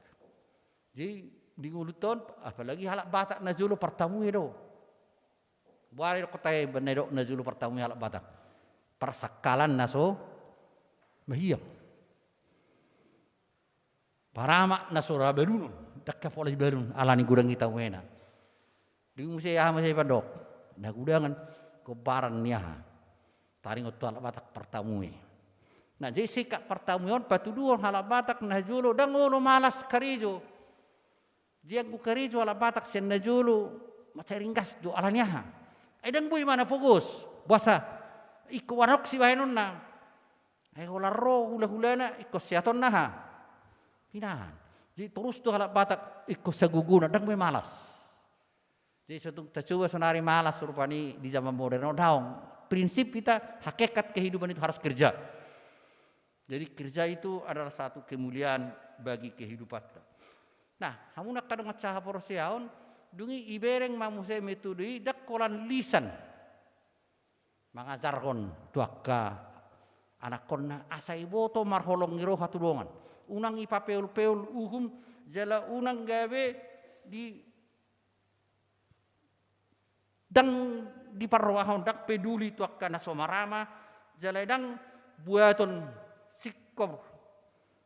Jadi di ngolunta on, apalagi halak Batak najolo partamue do. Boha do didokkon tahe umbahen na didok najolo partamue halak Batak? Parsangkalan na so mahiang, paramak na so ra balunon, ndang pola dibalun alani godang i tamuena. Dung muse aha muse pandok, na godangan gombaran ni aha, taringot tu halak Batak partamue. Nah, jadi singkat partamue on patuduhon halak Batak najolo ndang olo malas karejo. Jadi anggo karejo halak Batak sian najolo mansai ringgas do, alani aha? Ai ndang boi ma na pogos, boasa? Ingkon adong sibahenonna. Ai holan ro hulahulana ingkon sehatonna aha, pinahan. Jadi torus do halak Batak ingkon sagogona, ndang boi malas. Jadi so tung tacoba sonari malas rupani di zaman modern on, daong. Prinsip hita, hakikat kehidupan itu harus kerja. Jadi kerja itu adalah satu kemuliaan bagi kehidupanta. Nah, hamu angka dongan sahaporseaon, dung i ibereng ma muse metode i ndang holan lisan mangajarhon tu angka anakkonna, asa iboto marholong ni roha tu dongan. Unang ipapeolpeol uhum, jala unang gabe di, ndang diparrohahon, ndang peduli tu angka na so marama, jala ndang buaton singkor,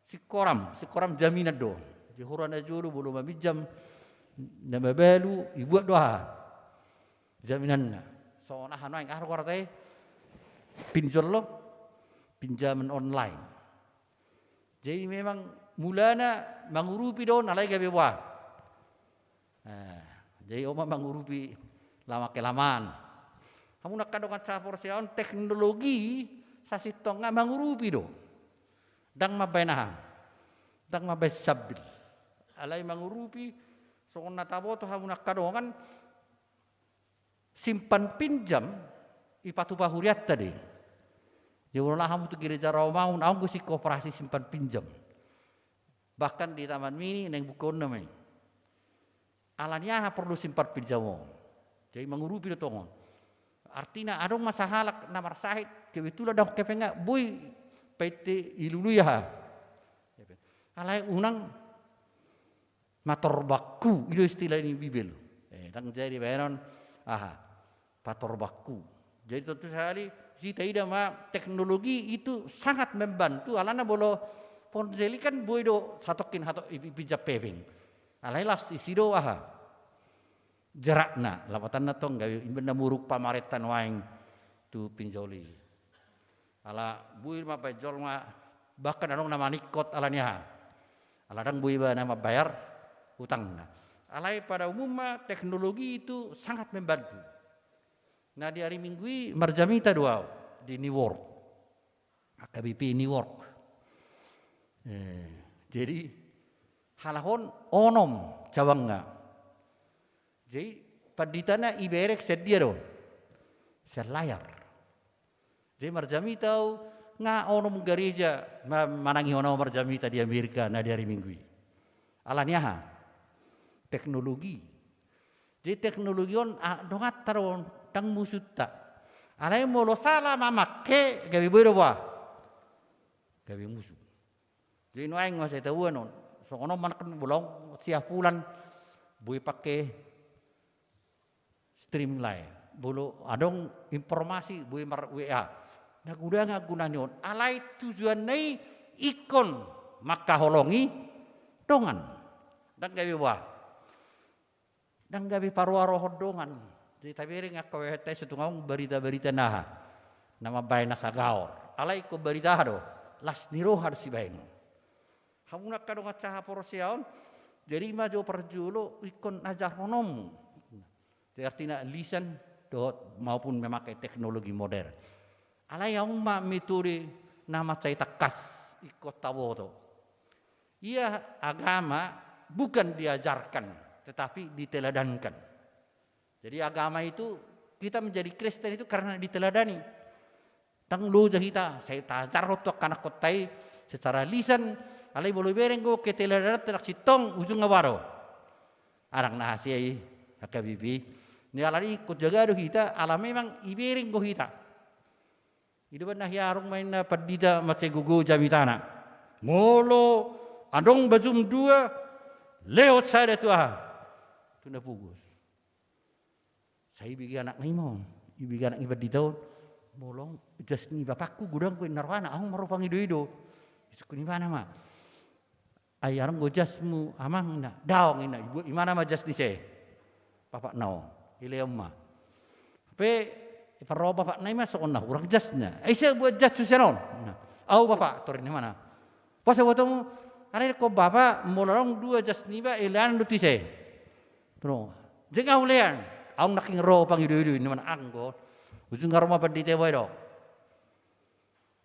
singkoram, singkoram jaminan do. Jadi huroha najolo molo maminjam na mabalu, ibuat do aha, jaminanna. Songon aha nuaeng, aha do goarna i, pinjol do, pinjaman online. Jadi memang mulana mangurupi do on, alai gabe boha. Nah, jadi on ma mangurupi lama kelamaan. Hamu angka dongan sahaporseaon, teknologi sasintongna mangurupi do. Ndang mambaen aha, ndang mambaen sambil. Alai mangurupi, songon na taboto hamu angka dongan, simpan pinjam ipatupa hurianta do i. Jadi molo hamu tu gereja Roma on, adong do sikoperasi simpan pinjam. Bahkan di Taman Mini naeng bukaonna ma i. Ala ni aha porlu simpar pinjam on? Jadi mangurupi do tongon. Artina adong ma sahalak na marsahit, kebetulan dapot hepengna, boi paite ilului aha. Alai unang mator bakku, i do istilah ni Bibel. Eh, ndang jadi baenon aha, pator bakku. Jadi tontu sahali, si taida ma teknologi itu sangat membantu, alana molo ponsel i kan boi do satongkin hato i, i, pinjam hepeng. Alai las isi do aha, jeratna, lapatanna tong gabe imba na muruk pamarenta nuaeng tu pinjoli. Ala boi ma baen jolma, bahkan adong na maningkot ala ni aha. Ala ndang boi ibana mambayar utangna. Alai pada umumna teknologi itu sangat membantu. Nah, di hari Minggu i marjamita do au di New York. H K B P New York. Eh, jadi halak on onom cabangna. Jadi panditana iberek sian dia do? Sian layar. Jadi marjamita au, nga onom gareja ma-, manangihon au marjamita di Amerika na di hari Minggu i. Ala ni aha? Teknologi. Jadi teknologi on, ah, donganta do on, ndang musunta. Alai molo sala mamangke, gabe boi do boha? Gabe musu. Jadi nuaeng ma sai tahuan on. Songon on ma nangkin, molo sia Fulan boi pake streaming lae. Molo adong informasi boi mar-W A. Na godang anggo na ni on. Alai tujuanna i ingkon mangkaholongi dongan. Ndang gabe boha? Ndang gabe paroarohon dongan. Jadi tabereng angka W H T S tu ngomong barita-barita na aha, na mambahen na sagaor. Alai ingkon barita aha do? Las ni roha do sibahen. Hamu na angka dongan sahaporseaon, jadi ima jo parjolo ingkon ajarhononmu. Jadi artina lisan dohot maupun memakai teknologi modern. Alai adong ma metode na mansai tangkas ingkon taboto. Ia agama bukan diajarkan, tetapi diteladankan. Jadi agama itu, kita menjadi Kristen itu karena diteladani. Ndang loja hita, sai tajar tu angka anakhonta i secara lisan, alai molo ibereng do keteladanan, ndang sintong ujungna boha do? Adong na hasea i, H K B P. Ni ala ni ingkon jaga do hita, ala memang ibereng do hita. I do umbahen na hiarung ma inna pandita mansai gogo jamitana. Molo adong bajum dua, lehon sada tu aha? Tu na pogos. Sai ibege anakna i ma on. Ibege anak ni pandita on. Molo jas ni bapakku godang do inna rohana, ahu ma ro pangido-ido. Isungkun ibana ma. Ai adong do jasmu amang, inna. Daong inna, ibuat ibana ma jas ni ise? Bapakna on. Ilehon ma. Hape iparroha bapakna i ma songon na hurang jasna. Ai ise buat jas tu sian on? Inna. Au bapak, torin ibana. Boasa buatonmu? Alai didok bapa, molo adong dua jas niba, ilean do tu ise? Bro. Jeng ahu lean. Ahu nangkin ro pangido-ido, inna ibana, anggo. Ujungna ro ma pandita i, boha didok?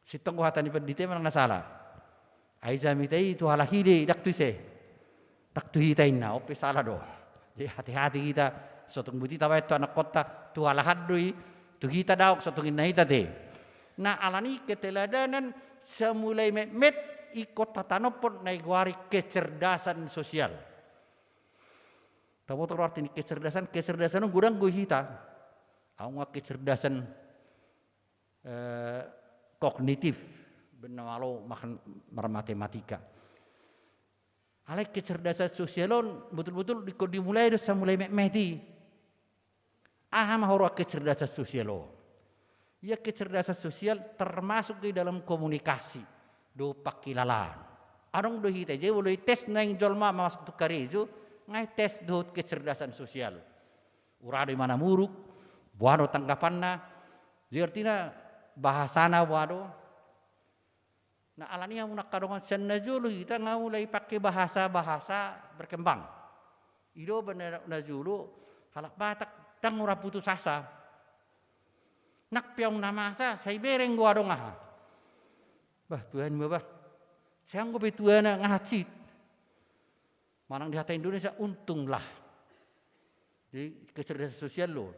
Sintong do hata ni pandita i manang na sala? Ai jamita i tu halak i do i, ndang tu ise? Ndang tu hita inna, on pe sala do. Jadi hati-hati hita, so tung boti tabaen tu anakhonta, tu halak an do i, tu hita daong, so tung inna hita te. Nah, ala ni keteladanan, sai mulai metmet ingkon tatanophon na digoari kecerdasan sosial. Taboto do arti ni kecerdasan, kecerdasan on godang do hita. Adong kecerdasan eh, kognitif, baen na malo makan marmatematika. Alai kecerdasan sosial on, betul-betul ingkon dimulai do sai mulai metmet i. Aha ma huroha kecerdasan sosial on? Ia kecerdasan sosial termasuk di dalam komunikasi dohot pangkilalaan. Adong do hita, jadi molo ites naeng jolma masuk tu karejo, nga ites dohot kecerdasan sosial. Ura do ibana muruk, boha do tanggapanna, jadi artina bahasana boha do. Nah, ala ni i hamu angka dongan, sian na jolo hita nga mulai pake bahasa-bahasa berkembang. I do umbahen na jolo halak Batak ndang hurang putus asa. Nang pe adong na masa, sai ibereng do adong aha. Bah, tuan ma bah. Sai anggo pe tuana nga hansit. Manang di hata Indonesia, untunglah. Jadi kecerdasan sosial do.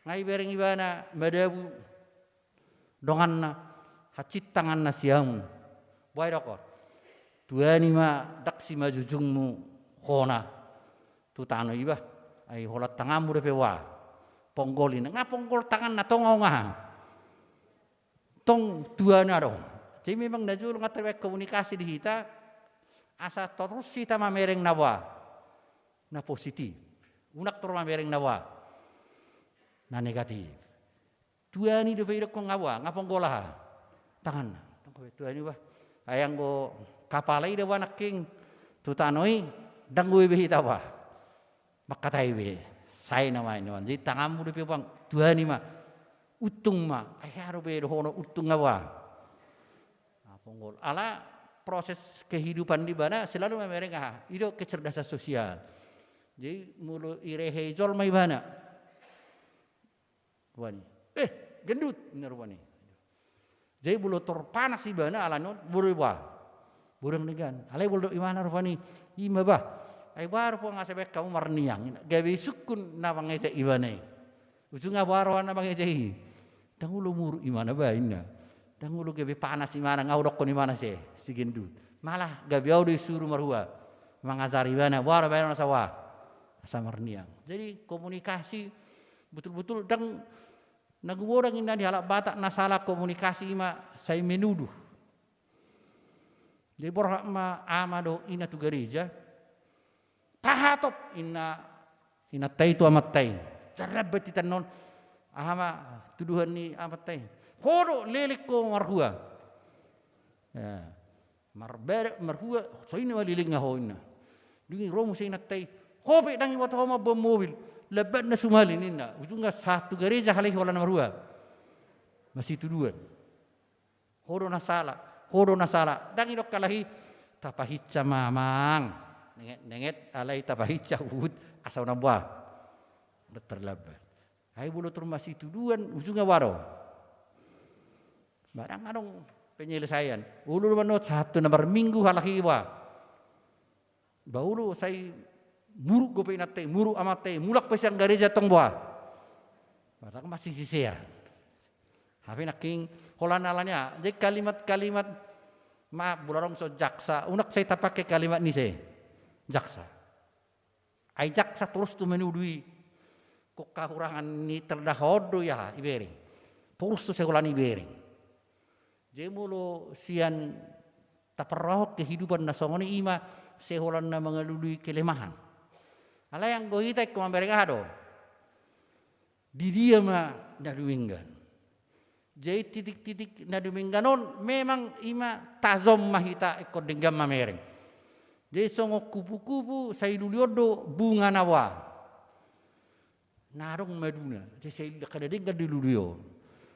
Nga ibereng ibana madabu donganna, hansit tanganna sian hamu. Boha didokhon? Tuani ma ndang simanjujungmu hona tu tano i bah. Ai holan tanganmu dope ua. Ponggol i, nga ponggol tanganna, tong ahu nga. Tong tuana do. Jadi memang na jolo nga terbaik komunikasi di hita, asa torus hita mamereng na ua. Na positif. Unang torus mamereng na ua. Na negatif. Tuani dope idokkon nga ua, nga ponggol aha. Tanganna. Tuani bah. Ai anggo kapala i da ua nangkin tu tano i, ndang boi be hita ua. Mangkatai be. Sai nama ini wan. Jadi tanganmu dope bang. Tuani ma. Untung ma. Ai aha dope dohonon untung nga ua. Nga ponggol. Ala proses kehidupan di ibana selalu mamereng aha. I do kecerdasan sosial. Jadi molo irehe jolma ibana. Rupani. Eh, gendut, ninna rupani. Jadi molo tor panas ibana ala ni on, boru i ua. Boru i denggan. Alai molo didok ibana rupani, ima bah. Ai boha rupa nga sai baen hamu marniang. Gabe isungkun na mangejek ibana i. Ujungna boha roha na mangejek i. Ndang olo muruk imana bah, ninna. Ndang olo gabe panas imana, nga hudokkon imana ise, si gendut. Malah gabe au do isuru marhua. Mangajari ibana, boha roha baen on asa ua. Asa marniang. Jadi komunikasi betul-betul ndang na gumodang inna di halak Batak na sala komunikasi ima sai menuduh. Jadi borhat ma ama dohot ina tu gareja. Pahatop inna, inanta i tu amanta i. Tarlambat hita annon. Aha ma tuduhan ni amanta i. Ho do leleng ho marhua. Ya. Marbadak marhua, songon i ma lelengna ho inna. Dung i ro muse inanta i, ho pe ndang iboto ho mamboan mobil, lambatna sumali ninna. Ujungna sahat tu gareja halak i holan na marhua. Masituduan. Ho do na sala, ho do na sala. Ndang idok halak i, tapahinsa ma amang. Nenget, nenget, alai tapahinsa huhut, asa unang boha. Unang tarlambat. Ai molo tor masituduan, ujungna boha do. Barang adong penyelesaian. Olo do manot sahat tu na marminggu halak i boha. Ba olo sai muruk dope inanta i, muruk amanta i, mulak pe sian gareja tong boha. Barang masisisean. Hape nangkin holan ala ni aha. Jadi kalimat-kalimat, maaf, molo adong so jaksa, unang sai tapake kalimat ni ise. Jaksa. Ai jaksa torus do menuduh i. Ingkon hahurangan ni terdakwa on do ia ibereng. Torus do sai holan ibereng. Jadi molo sian taparrohahon kehidupan na songon i ima sai holan na mangalului kelemahan. Alai anggo hita ingkon mamereng aha do. Di dia ma na dumenggan. Jadi titik-titik na dumenggan on memang ima tajom ma hita ingkon denggan mamereng. Jadi songon kupu-kupu sai lului on do bunga na boha. Na adong maduna, jadi sai angka na denggan do lului on.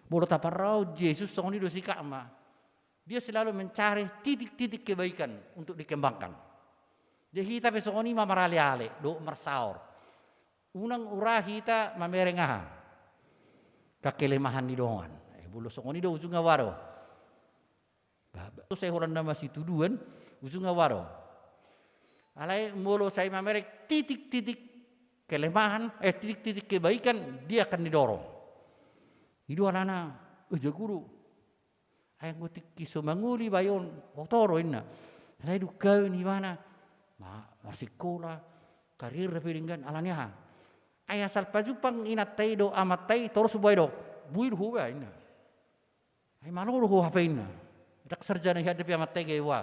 Molo taparrohahon Jesus songon i do sikap ma. Dia selalu mencari titik-titik kebaikan untuk dikembangkan. Jadi hita pe songon i ma marale-ale, dohot marsaor. Unang ura hita mamereng aha. Angka kelemahan ni dongan. Eh, molo songon i do ujungna boha do. Ba, ba, sai holan na masituduan, ujungna boha do. Alai molo sai mamereng titik-titik kelemahan, eh, titik-titik kebaikan, dia akan didorong. I do alana, eh, jago do. Ai anggo tingki so mangoli bayo on, oto do inna. Alai dung kawin ibana, ma, masikola, karirna pe denggan, ala ni aha. Ai asal pajumpang inanta i dohot amanta i, torus boha i do, boi do ho ba inna. Ai malo do ho hape inna. Ndang sarjana i hande pe amanta i gabe boha.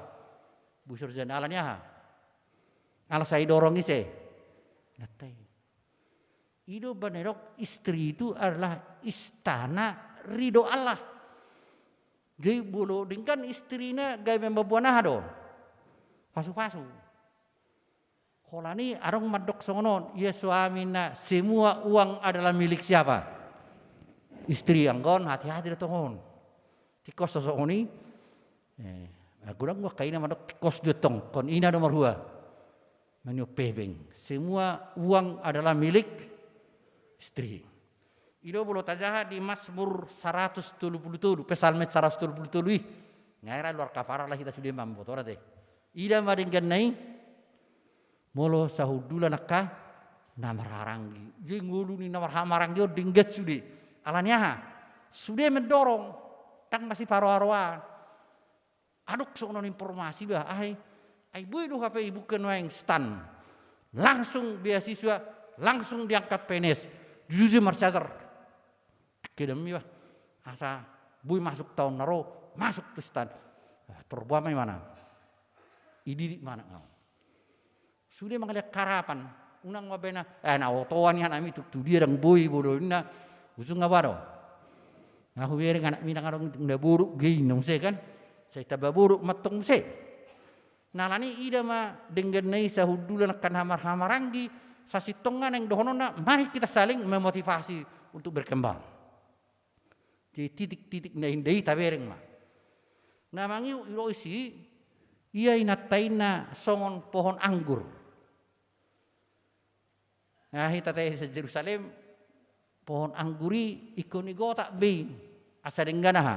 Boi sarjana, ala ni aha. Ala sai didorong ise. Inanta i. I do umbahen na didok, istri itu adalah istana ridho Allah. Jadi molo denggan istrina gabe mamboan aha do? Pasu-pasu. Holan i adong mandok songon on, ia suami na semua uang adalah milik siapa? Istri, anggo on hati-hati do tong on. Tingkos do songon i. Eh, anggo dang angka ina mandok tingkos do tong, ingkon ina do marhua. Maniop hepeng. Semua uang adalah milik istri. I do molo tajaha di Mazmur saratus tolu pulu tolu, Psalmen saratus tolu pulu tolu i. Nga hera luar kapara lah hita sude mamboto na te. Ida ma dengganna i. Molo sahundulan angka na marhahamaranggi. Jadi ngolu ni na marhahamaranggi on denggan sude. Ala ni aha. Sude mendorong. Ndang masiparoa-roaan. Adong songon on informasi bah, ai Ai boi do hape ibuka nuaeng stan. Langsung beasiswa, langsung diangkat P N S. Jujur marsiajar. Kedam iba. Asa boi masuk taon na ro, masuk tu stan. Ah, torboa ma imana. Ididik ma anak ngau. Sude mangaliat harapan. Unang ma bena, eh, na otoan i anakmi tuk tu dia dang boi bodo inna. Ujungna boha do. Nga hubereng anakmi dang adong na boruk gei na muse kan. Sai taba boruk mantong muse. Na alani ida ma dengganna i sahundulan angka na hamar-hamaranggi, sasintongna naeng dohononna, mari kita saling memotivasi untuk berkembang. Jadi titik-titik na inda i tabereng ma. Na mangiuk i do isi, ia inanta inna songon pohon anggur. Nga hita tahe sian Jerusalem, pohon anggur i ingkon i gotap be i, asa denggan aha?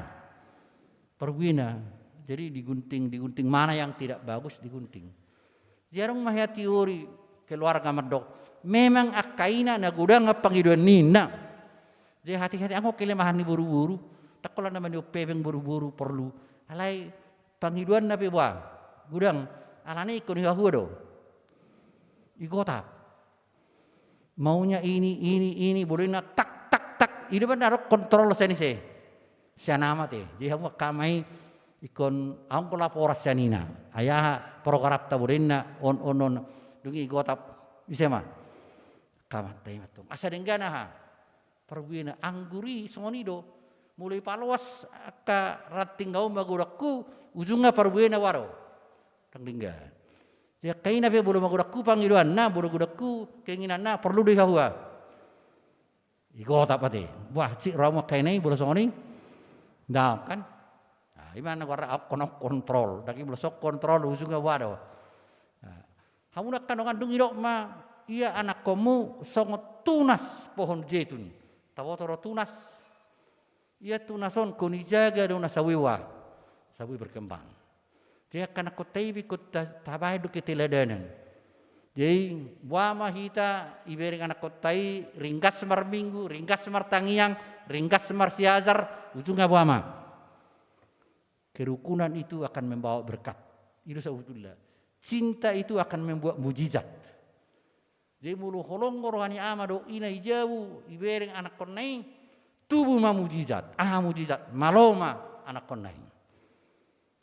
Parbuena. Jadi digunting, digunting, mana yang tidak bagus digunting. Jadi adong ma hea teori keluarga mandok, memang angka ina na godang pangidoan ni inna. Jadi hati-hati anggo kelemahan ni boru-boru, ndang holan na manihop hepeng boru-boru porlu. Alai pangidoanna pe boha? Godang, alani ingkon i hahua do. I gotap. Maunya ini, ini, ini, bodo inna tak, tak, tak. I do pe na adong kontrol sian ise? Sian ama te. Jadi hamu angka ama i ingkon, au ingkon laporan sian ina. Ai aha programta bodo inna on, on, on. Dung i gotap. Ise ma? Angka amanta i mantong. Asa denggan aha? Parbuena. Anggur i songon i do. Molo ipaloas angka ranting, au magodanghu, ujungna parbuena boha do? Dang denggan. Jadi angka ina pe molo magodanghu pangidoanna, molo godanghu keinginanna, porlu do i hahua? I gotap ate. Boha, hansit rohamu angka ina i molo songon i? Ndang kan? Nah, i ma na goarna au ingkon, au ingkon kontrol. Dang i molo so kontrol ujungna boha do? Nah, hamu angka dongan, dung didok ma, ia anakkonmu songon tunas pohon jetun. Taboto do tunas? Ia tunas on ingkon ijaga do na sai boi boha? Sai boi berkembang. Jadi angka anakkonta i pe ingkon ta-, tabahen do keteladanan. Jadi boha ma hita ibereng anakkonta i ringgas marminggu, ringgas martangiang, ringgas marsiajar, ujungna boha ma? Kerukunan itu akan membawa berkat. I do sabotulna. Cinta itu akan membuat mujizat. Jadi molo holong do roha ni ama dohot ina i jabu, ibereng anakkonna i, tubu ma mujizat. Aha mujizat? Malo ma anakkonna i.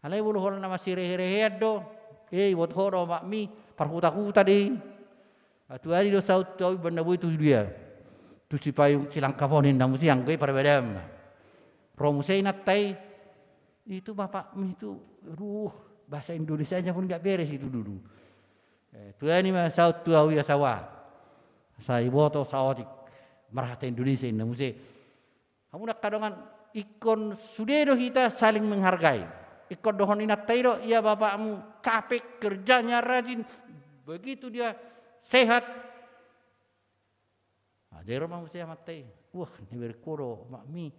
Alai molo holan na masireherehean do, eh, iboto ho do omakmi, parhutahuta do i. Tua ni do saut tu ahu, umbahen na boi tu dia. Tu Cipayung Cilangkap on ninna muse, anggo i parbadaan ma. Ro muse inanta i, itu bapakmu itu, aduh, bahasa Indonesianya pun nggak beres itu dulu. Eh, tua ni ma saut tu ahu, ia sawa. Sai iboto saotik marhata Indonesia ninna muse. Hamu angka dongan, ingkon sude do hita saling menghargai. Ingkon dohon inanta i do, ia bapakmu capek kerjanya, rajin, begitu dia sehat. Nah, jadi ro ma muse amanta i. Wah, nibereng ho do omakmi.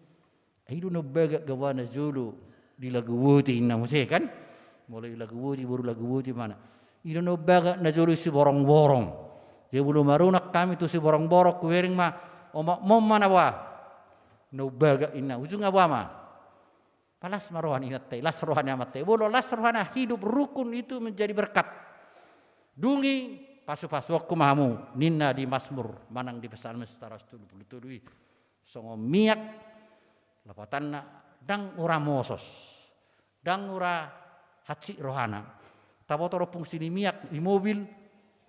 I do na umbagak gabuana jolo di Laguboti ninna muse kan. Molo i Laguboti, boru Laguboti mana. I do na umbagak najolo i Siborongborong. Jadi molo marunang hami tu Siborongborong, hubereng ma, omakmu on ma na boha? Na umbagak ninna. Ujungna boha ma? Las ma roha ni inanta i, las roha ni amanta i. Molo las rohana, hidup rukun itu menjadi berkat. Dung i pasupasuonku ma hamu, ninna di Masmur manang di Psalmen saratus tolu pulu tolu i. Songon miak, lapatanna, ndang ura mosos, ndang ura hansit rohana. Taboto do fungsi ni miak di mobil,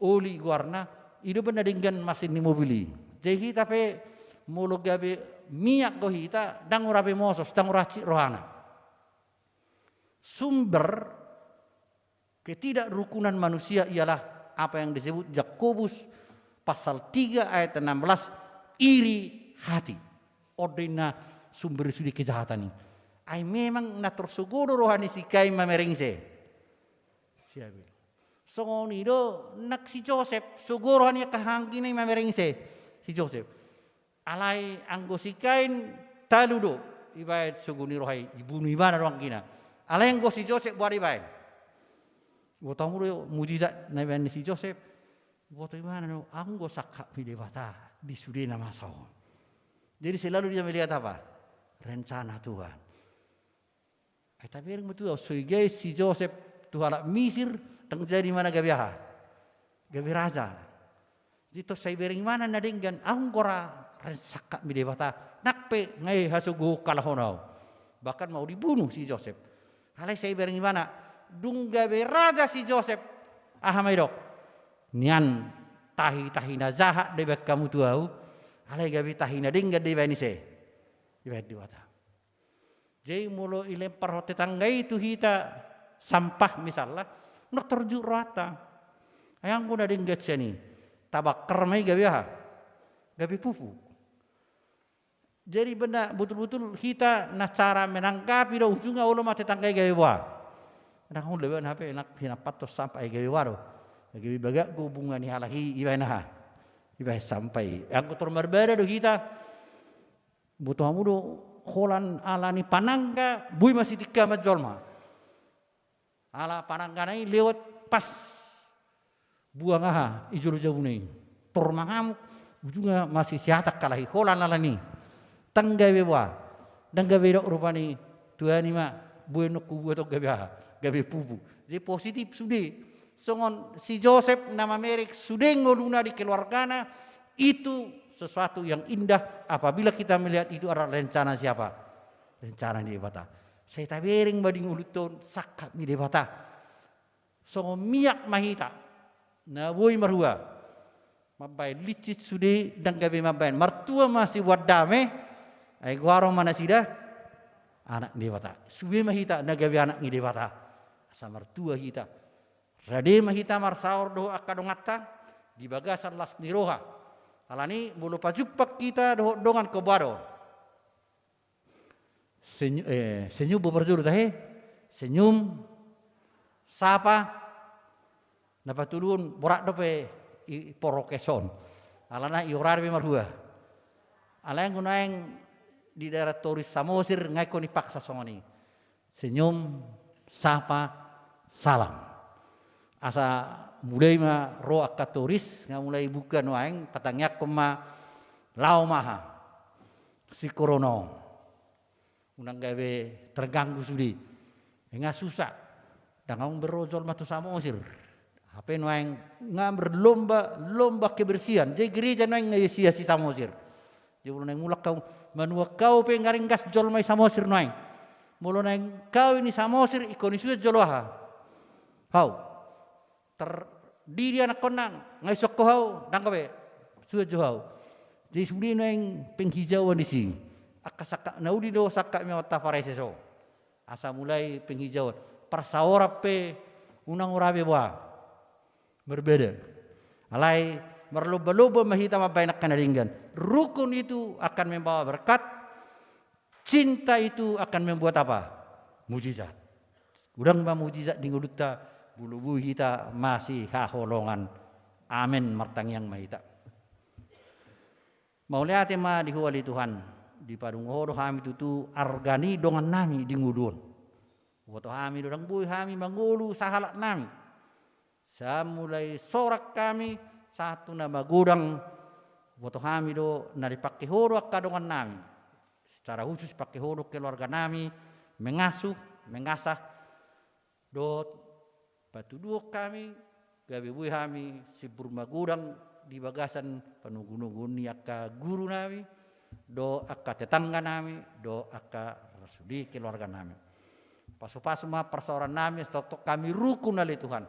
oli goarna, i do umbahen na denggan masin ni mobil i. Jadi hita pe molo gabe miak do hita, ndang ura be mosos, ndang ura hansit rohana. Sumber ketidakrukunan manusia ialah apa yang disebut Jakobus pasal tiga ayat enam belas, iri hati. On do inna sumber sude kejahatan i. Ai memang na tor sogo do roha ni si Kain mamereng ise? Si Abel. Songon i do nang si Josep, sogo roha ni angka hahaanggina i mamereng ise? Si Josep. Alai anggo si Kain talu do ibaen sogo ni roha i, ibunu ibana do anggina. Alai anggo si Josep boha do ibaen? Boto hamu do mujizat na ibaen ni si Josep. Boto ibana do, anggo sangkap ni Debata di sude na masa on. Jadi selalu dia melihat apa? Rencana Tuhan. Ai tabereng ma tu ahu, so digae si Josep tu halak Misir, Ndang jadi ma na gabe aha? Gabe raja. Jadi tong sai bereng ibana na denggan, ahu nunga ra, ra sangkap mi Debata. Nang pe nga i hasogohon halak on ahu. Bahkan mau dibunuh si Josep. Alai sai bereng ibana, dung gabe raja si Josep, aha ma didok? Nian tahi-tahi na jahat do ibaen hamu tu ahu, alai gabe tahi na denggan do ibaen ise? Ibaen Debata. Jadi molo ilemparhon tetangga i tu hita sampah misalna, ndang tarjut rohanta. Ai anggo na denggan sian i, tabakar ma i gabe aha? Gabe pupuk. Jadi benar, betul-betul hita na cara menanggapi do ujungna olo ma tetangga i gabe boha. Ndang olo ibaen hape, nang hinamparhon sampah i gabe boha do. Gabe bagak do bunga ni halak i ibaen aha? Ibaen sampah i. Anggo tor marbada do hita, boto hamu do, holan ala ni panangga boi masitingkaman jolma. Ala pananggana i lewat pas buang aha i jolo jabuna i. Tor mangamuk, ujungna masisiatan halak i, holan ala ni i. Ndang gabe boha, ndang gabe didok rupani, Tuhan i ma, boi annon hubuat on gabe aha? Gabe pupuk. Jadi positif sude. Songon si Josep na mamereng sude ngoluna di keluargana, itu sesuatu yang indah apabila kita melihat itu adalah rencana siapa? Rencana ni Debata. Sai tabereng ma di ngolunta on sangkap ni Debata. Songon miak ma hita na boi marhua. Mambaen lincin sude ndang gabe mambaen. Martua ma siboan dame, ai goaron ma nasida anak ni Debata. Sude ma hita na gabe anak ni Debata. Asa martua hita. Rade ma hita marsaor dohot angka donganta di bagasan las ni roha. Alani molo pajumpang hita dohot dongan, kobado. Seny-, eh, senyum, boha parjolo tahe? Senyum, sapa, na patoluhon borat dope i, i prokes on. Alana i orari pe marhua. Alai anggo nuaeng di daerah Toris Samosir, nga ingkon dipaksa songon i. Senyum, sapa, salam. Asa mulai ma ro angka turis, nga mulai buka nuaeng, tatangiangkon ma laho ma aha, si corona on. Unang gabe terganggu sude. Nga susah. Ndang adong be ro jolma tu Samosir. Hape nuaeng nga berlomba-lomba kebersihan. Jadi gereja nuaeng nga isi-isi Samosir. Jadi molo naeng mulak hau, manuan hau pe nga ringgas jolma i Samosir nuaeng. Molo naeng kawin i Samosir, ingkon i suan jolo aha? Hau. Tardidi anakkonna, nga isungkun hau, ndang gabe. Suan jo hau. Jadi sude nuaeng penghijauan disi. Angka sangkap na uli do sangkap ni amanta Farese so. Asa mulai penghijauan. Parsaoran pe unang ora be boha. Berbeda. Alai marlomba-lomba ma hita mambaen angka na denggan. Rukun itu akan membawa berkat, cinta itu akan membuat apa? Mujizat. Godang ma mujizat di ngolunta, molo boi hita masihaholongan. Amen, martangiang ma hita. Mauliate ma di Ho ale Tuhan, dipadunggo Ho do hami tutu arga ni dongannami di ngolu on. Huboto hami do ndang boi hami mangolu sahalaknami. Sai mulai sorak hami, sahat tu na magodang, huboto hami do na dipangke Ho do angka dongannami. Secara khusus pangke Ho do keluarganami, mengasuh, mengasah, dohot patuduhon hami, gabe boi hami simbur magodang di bagasan panogunoguon ni angka gurunami, dohot angka tetangganami, dohot angka sude keluarganami. Pasupasu ma parsaorannami, asa tongtong hami rukun ale Tuhan.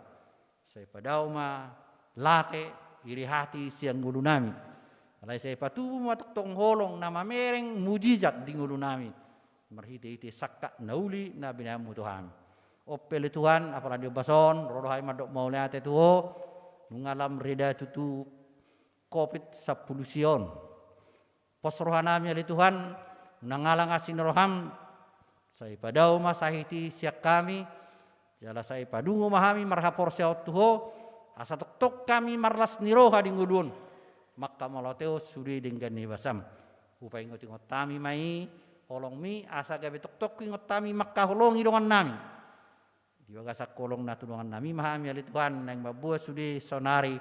Sai padao ma late, iri hati sian ngolunami. Alai sai patubu ma tongtong holong na mamereng mujizat di ngolunami. Marhite-hite sangkap na uli na binaenmu tu hami. On pe ale Tuhan, apala di ombas on, ro do hami mandok mauliate tu Ho, nunga lam reda tutu covid sampulu sia on. Pos rohanami ale Tuhan, unang alang asi ni roham, sai padao ma sahit i sian hami, jala sai padungo ma hami marhaporseaon tu Ho, asa tongtong hami marlas ni roha di ngolu on. Manghamauliatehon sude denggan ni basam. Hupaingot-ingot hami ma i, holongmi, asa gabe tongtong huingot hami manghaholongi dongannami. Di bagasan holong na tu dongannami ma hami ale Tuhan, naeng mamboan sude saonari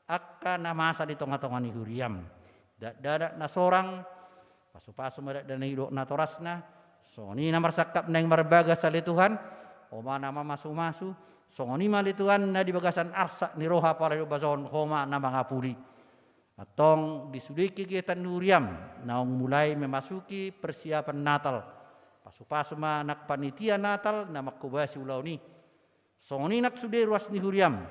angka na masa di tonga-tonga ni huriam. Dakdanak na sorang, pasupasu ma dakdanak i dohot natorasna, songon i na marsangkap naeng marbagas ale Tuhan, Ho ma na mamasu-masu, Songon i ma ale Tuhan na di bagasan arsak ni roha pala di ombas on Ho ma na mangapuli. Antong di sude kegiatan ni huriaM naung mulai memasuki persiapan Natal, pasupasu ma nang panitia Natal na manghobasi ulaon i. Songon i nang sude ruas ni huriaM,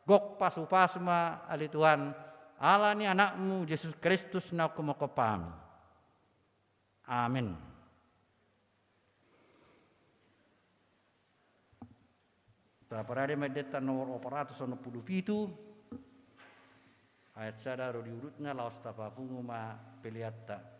gok pasupasu ma ale Tuhan, ala ni AnakMu Jesus Kristus naung humongkop hami. Amen. Taparade ma endenta nomor opat ratus onom pulu pitu, ayat sada ro di urutna, laos tapapungu ma peleanta.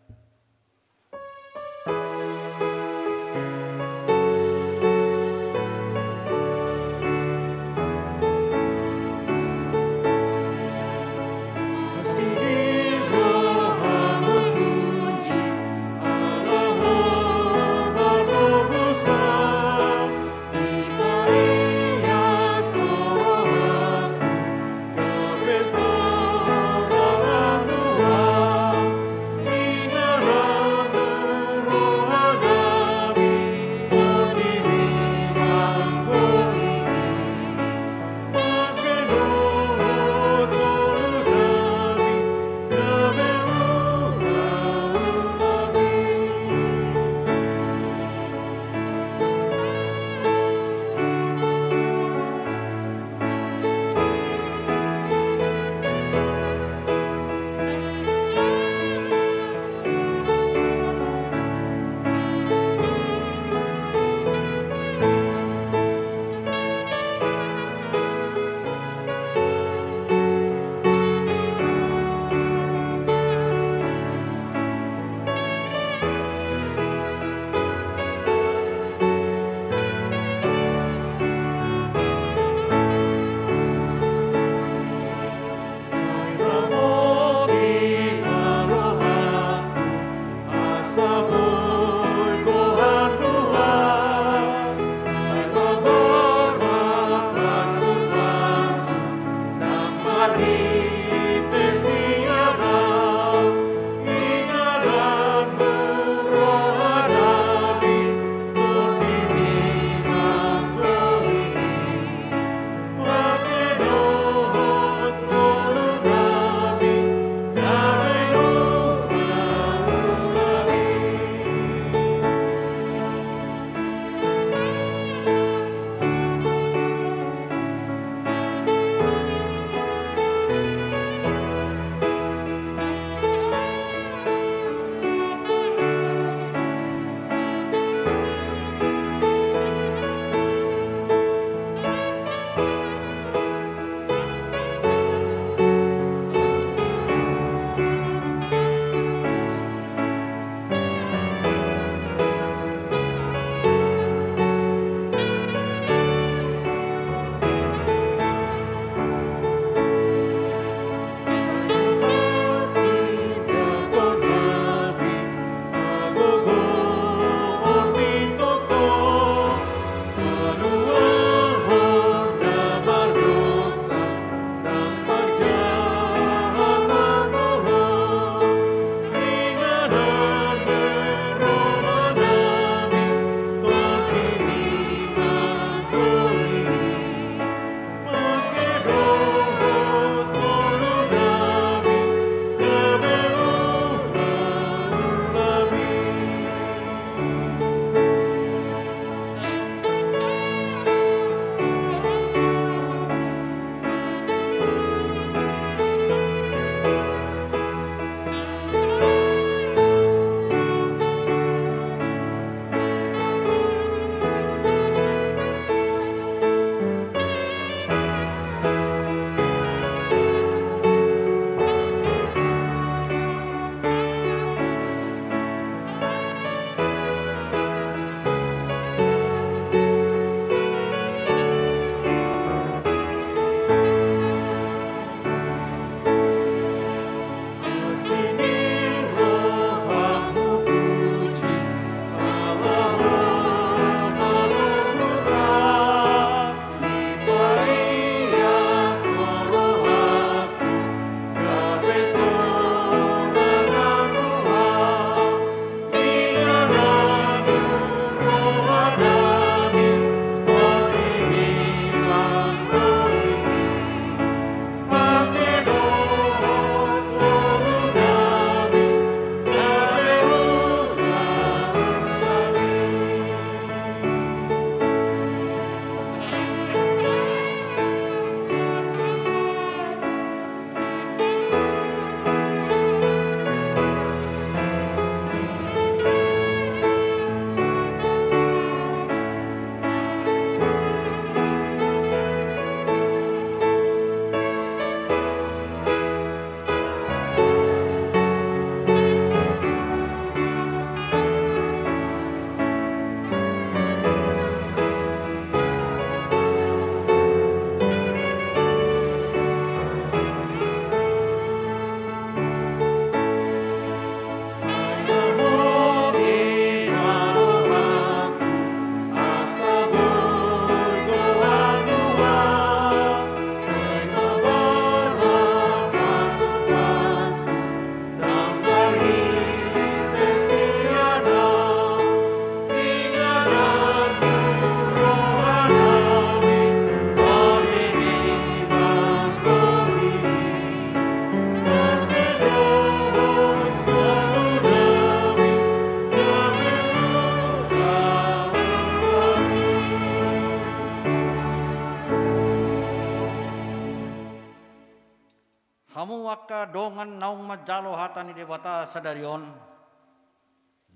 Angka dongan naung manjalo hata ni Debata sadari on,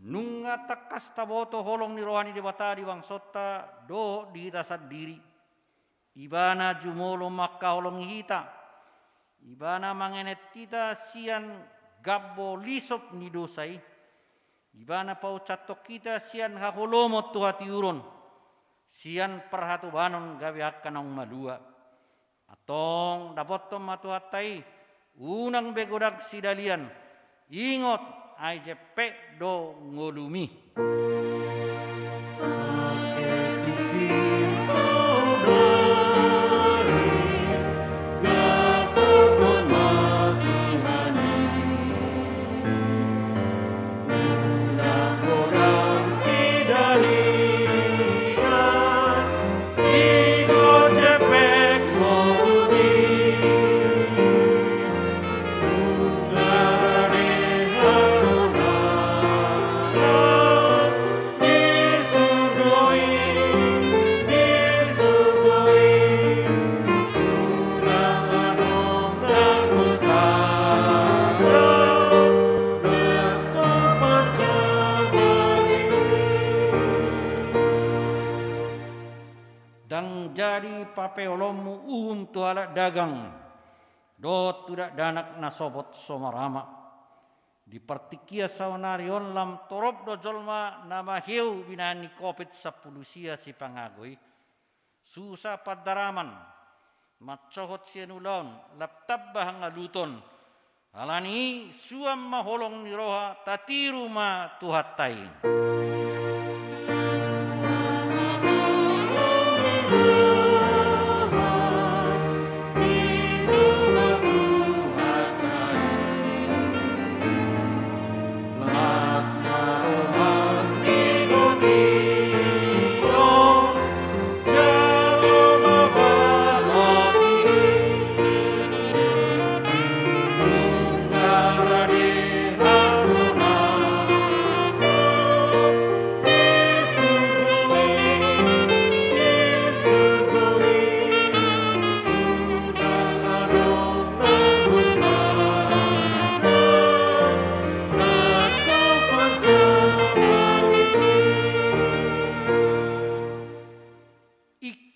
nunga tangkas taboto holong ni roha ni Debata di bangsonta dohot di hita sandiri. Ibana jumolo mangkaholongi hita. Ibana mangenet hita sian gambo lisop ni dosa i. Ibana paucathon hita sian haholomon tu hatiuron, sian parhatobanon gabe angka naung malua. Antong dapothon ma Tuhanta i, unang be godang sidalian. Ingot, ai jempek do ngolumi. Ndang jadi papeolonmu uhum tu halak dagang dohot tu dakdanak na sopot so marama. Di partingkian saonari on lam torop do jolma na maheu binahen ni covid sampulu sia sipangago i. Susa pandaraman, mansohot sian ulaon, lam tamba hangaluton. Alani i suan ma holong ni roha, tatiru ma Tuhanta i.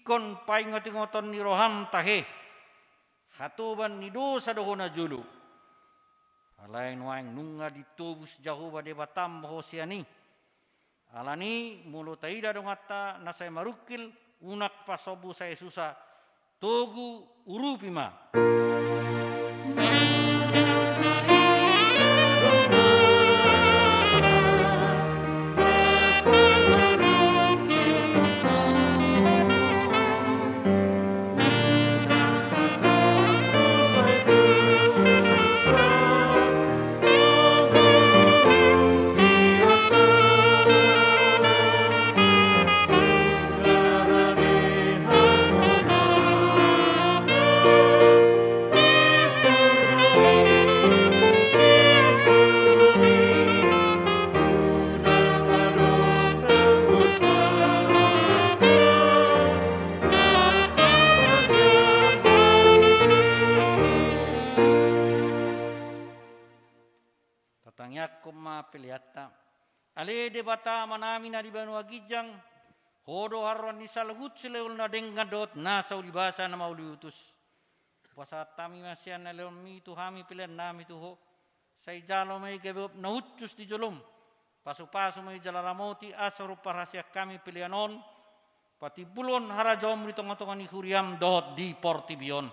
Ingkon paingotingoton ni roham tahe hatoban ni dosa do ho na jolo. Alai nuaeng nunga ditobus Jahowa Debatam ho sian i. Alani i molo taida donganta na sai marungkil, unang pasombu sai susa, togu urupi ma. Tatangiangkon ma peleanta. Ale Debata Amanami na di banua ginjang, Ho do haroroan ni saluhut silehon na denggan dohot nasa ulibasa na mauliutus. Hupasahat hami ma sian na nilehonMi tu hami peleannami tu Ho. Sai jalo ma i gabe uap na hushus di joloM. Pasupasu ma i jala ramoti asa huparhaseang hami pelean on patimbulhon harajaonMu di tongatonga ni huriaM dohot di portibi on.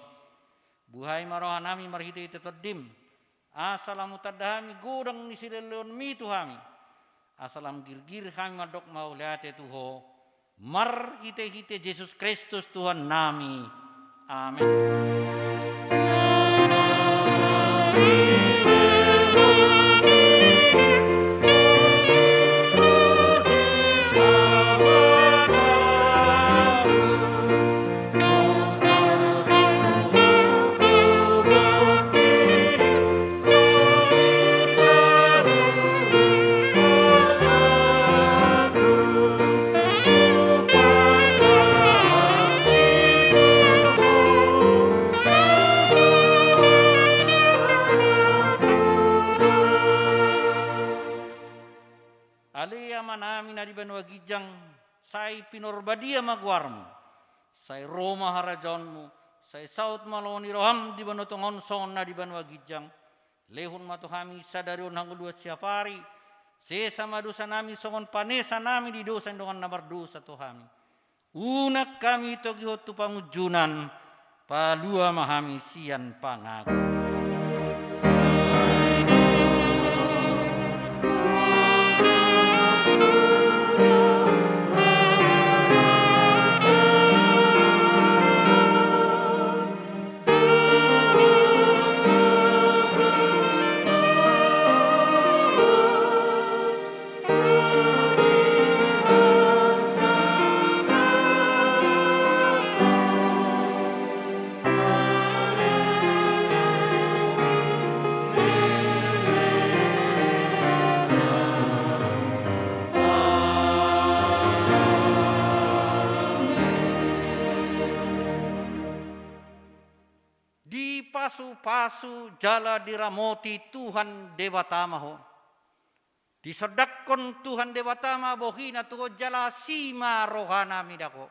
Buhai ma rohanami marhitehite TondiM, asa lam hutanda hami godang ni silehonlehonMi tu hami, asa lam girgir hami mandok mauliate tu Ho, marhitehite Jesus Kristus Tuhannami. Amen. Ale Amanami na di banua ginjang, sai pinarbadia ma goarmu. Sai ro ma harajaonmu, sai saut ma lomo ni roham di banua tonga on songon na di banua ginjang. Lehon ma tu hami sadari on hangoluan siapari. Sesa ma dosanami songon panesanami di dosa ni dongan na mardosa tu hami. Unang hami togihon tu pangunjunan, palua ma hami sian pangago. Dipasupasu jala diramoti Tuhan Debata ma ho. Disondangkon Tuhan Debata ma bohina tu ho jala asi ma rohana mida ho.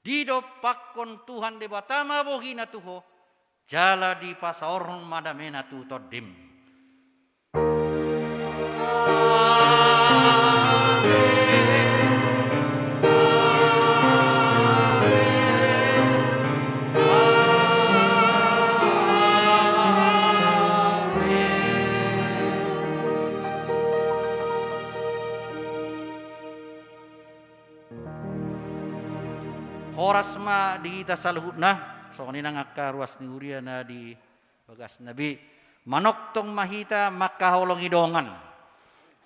Didompakkon Tuhan Debata ma bohina tu ho, jala dipasaorhon ma damena tu tondim. Horas ma di hita saluhutna, songon i nang angka ruas ni huria na di bagasna be. Manongtong ma hita mangkaholongi dongan.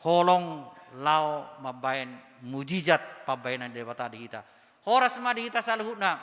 Holong laho mambahen mujizat pambahenan ni Debata di hita. Horas ma di hita saluhutna.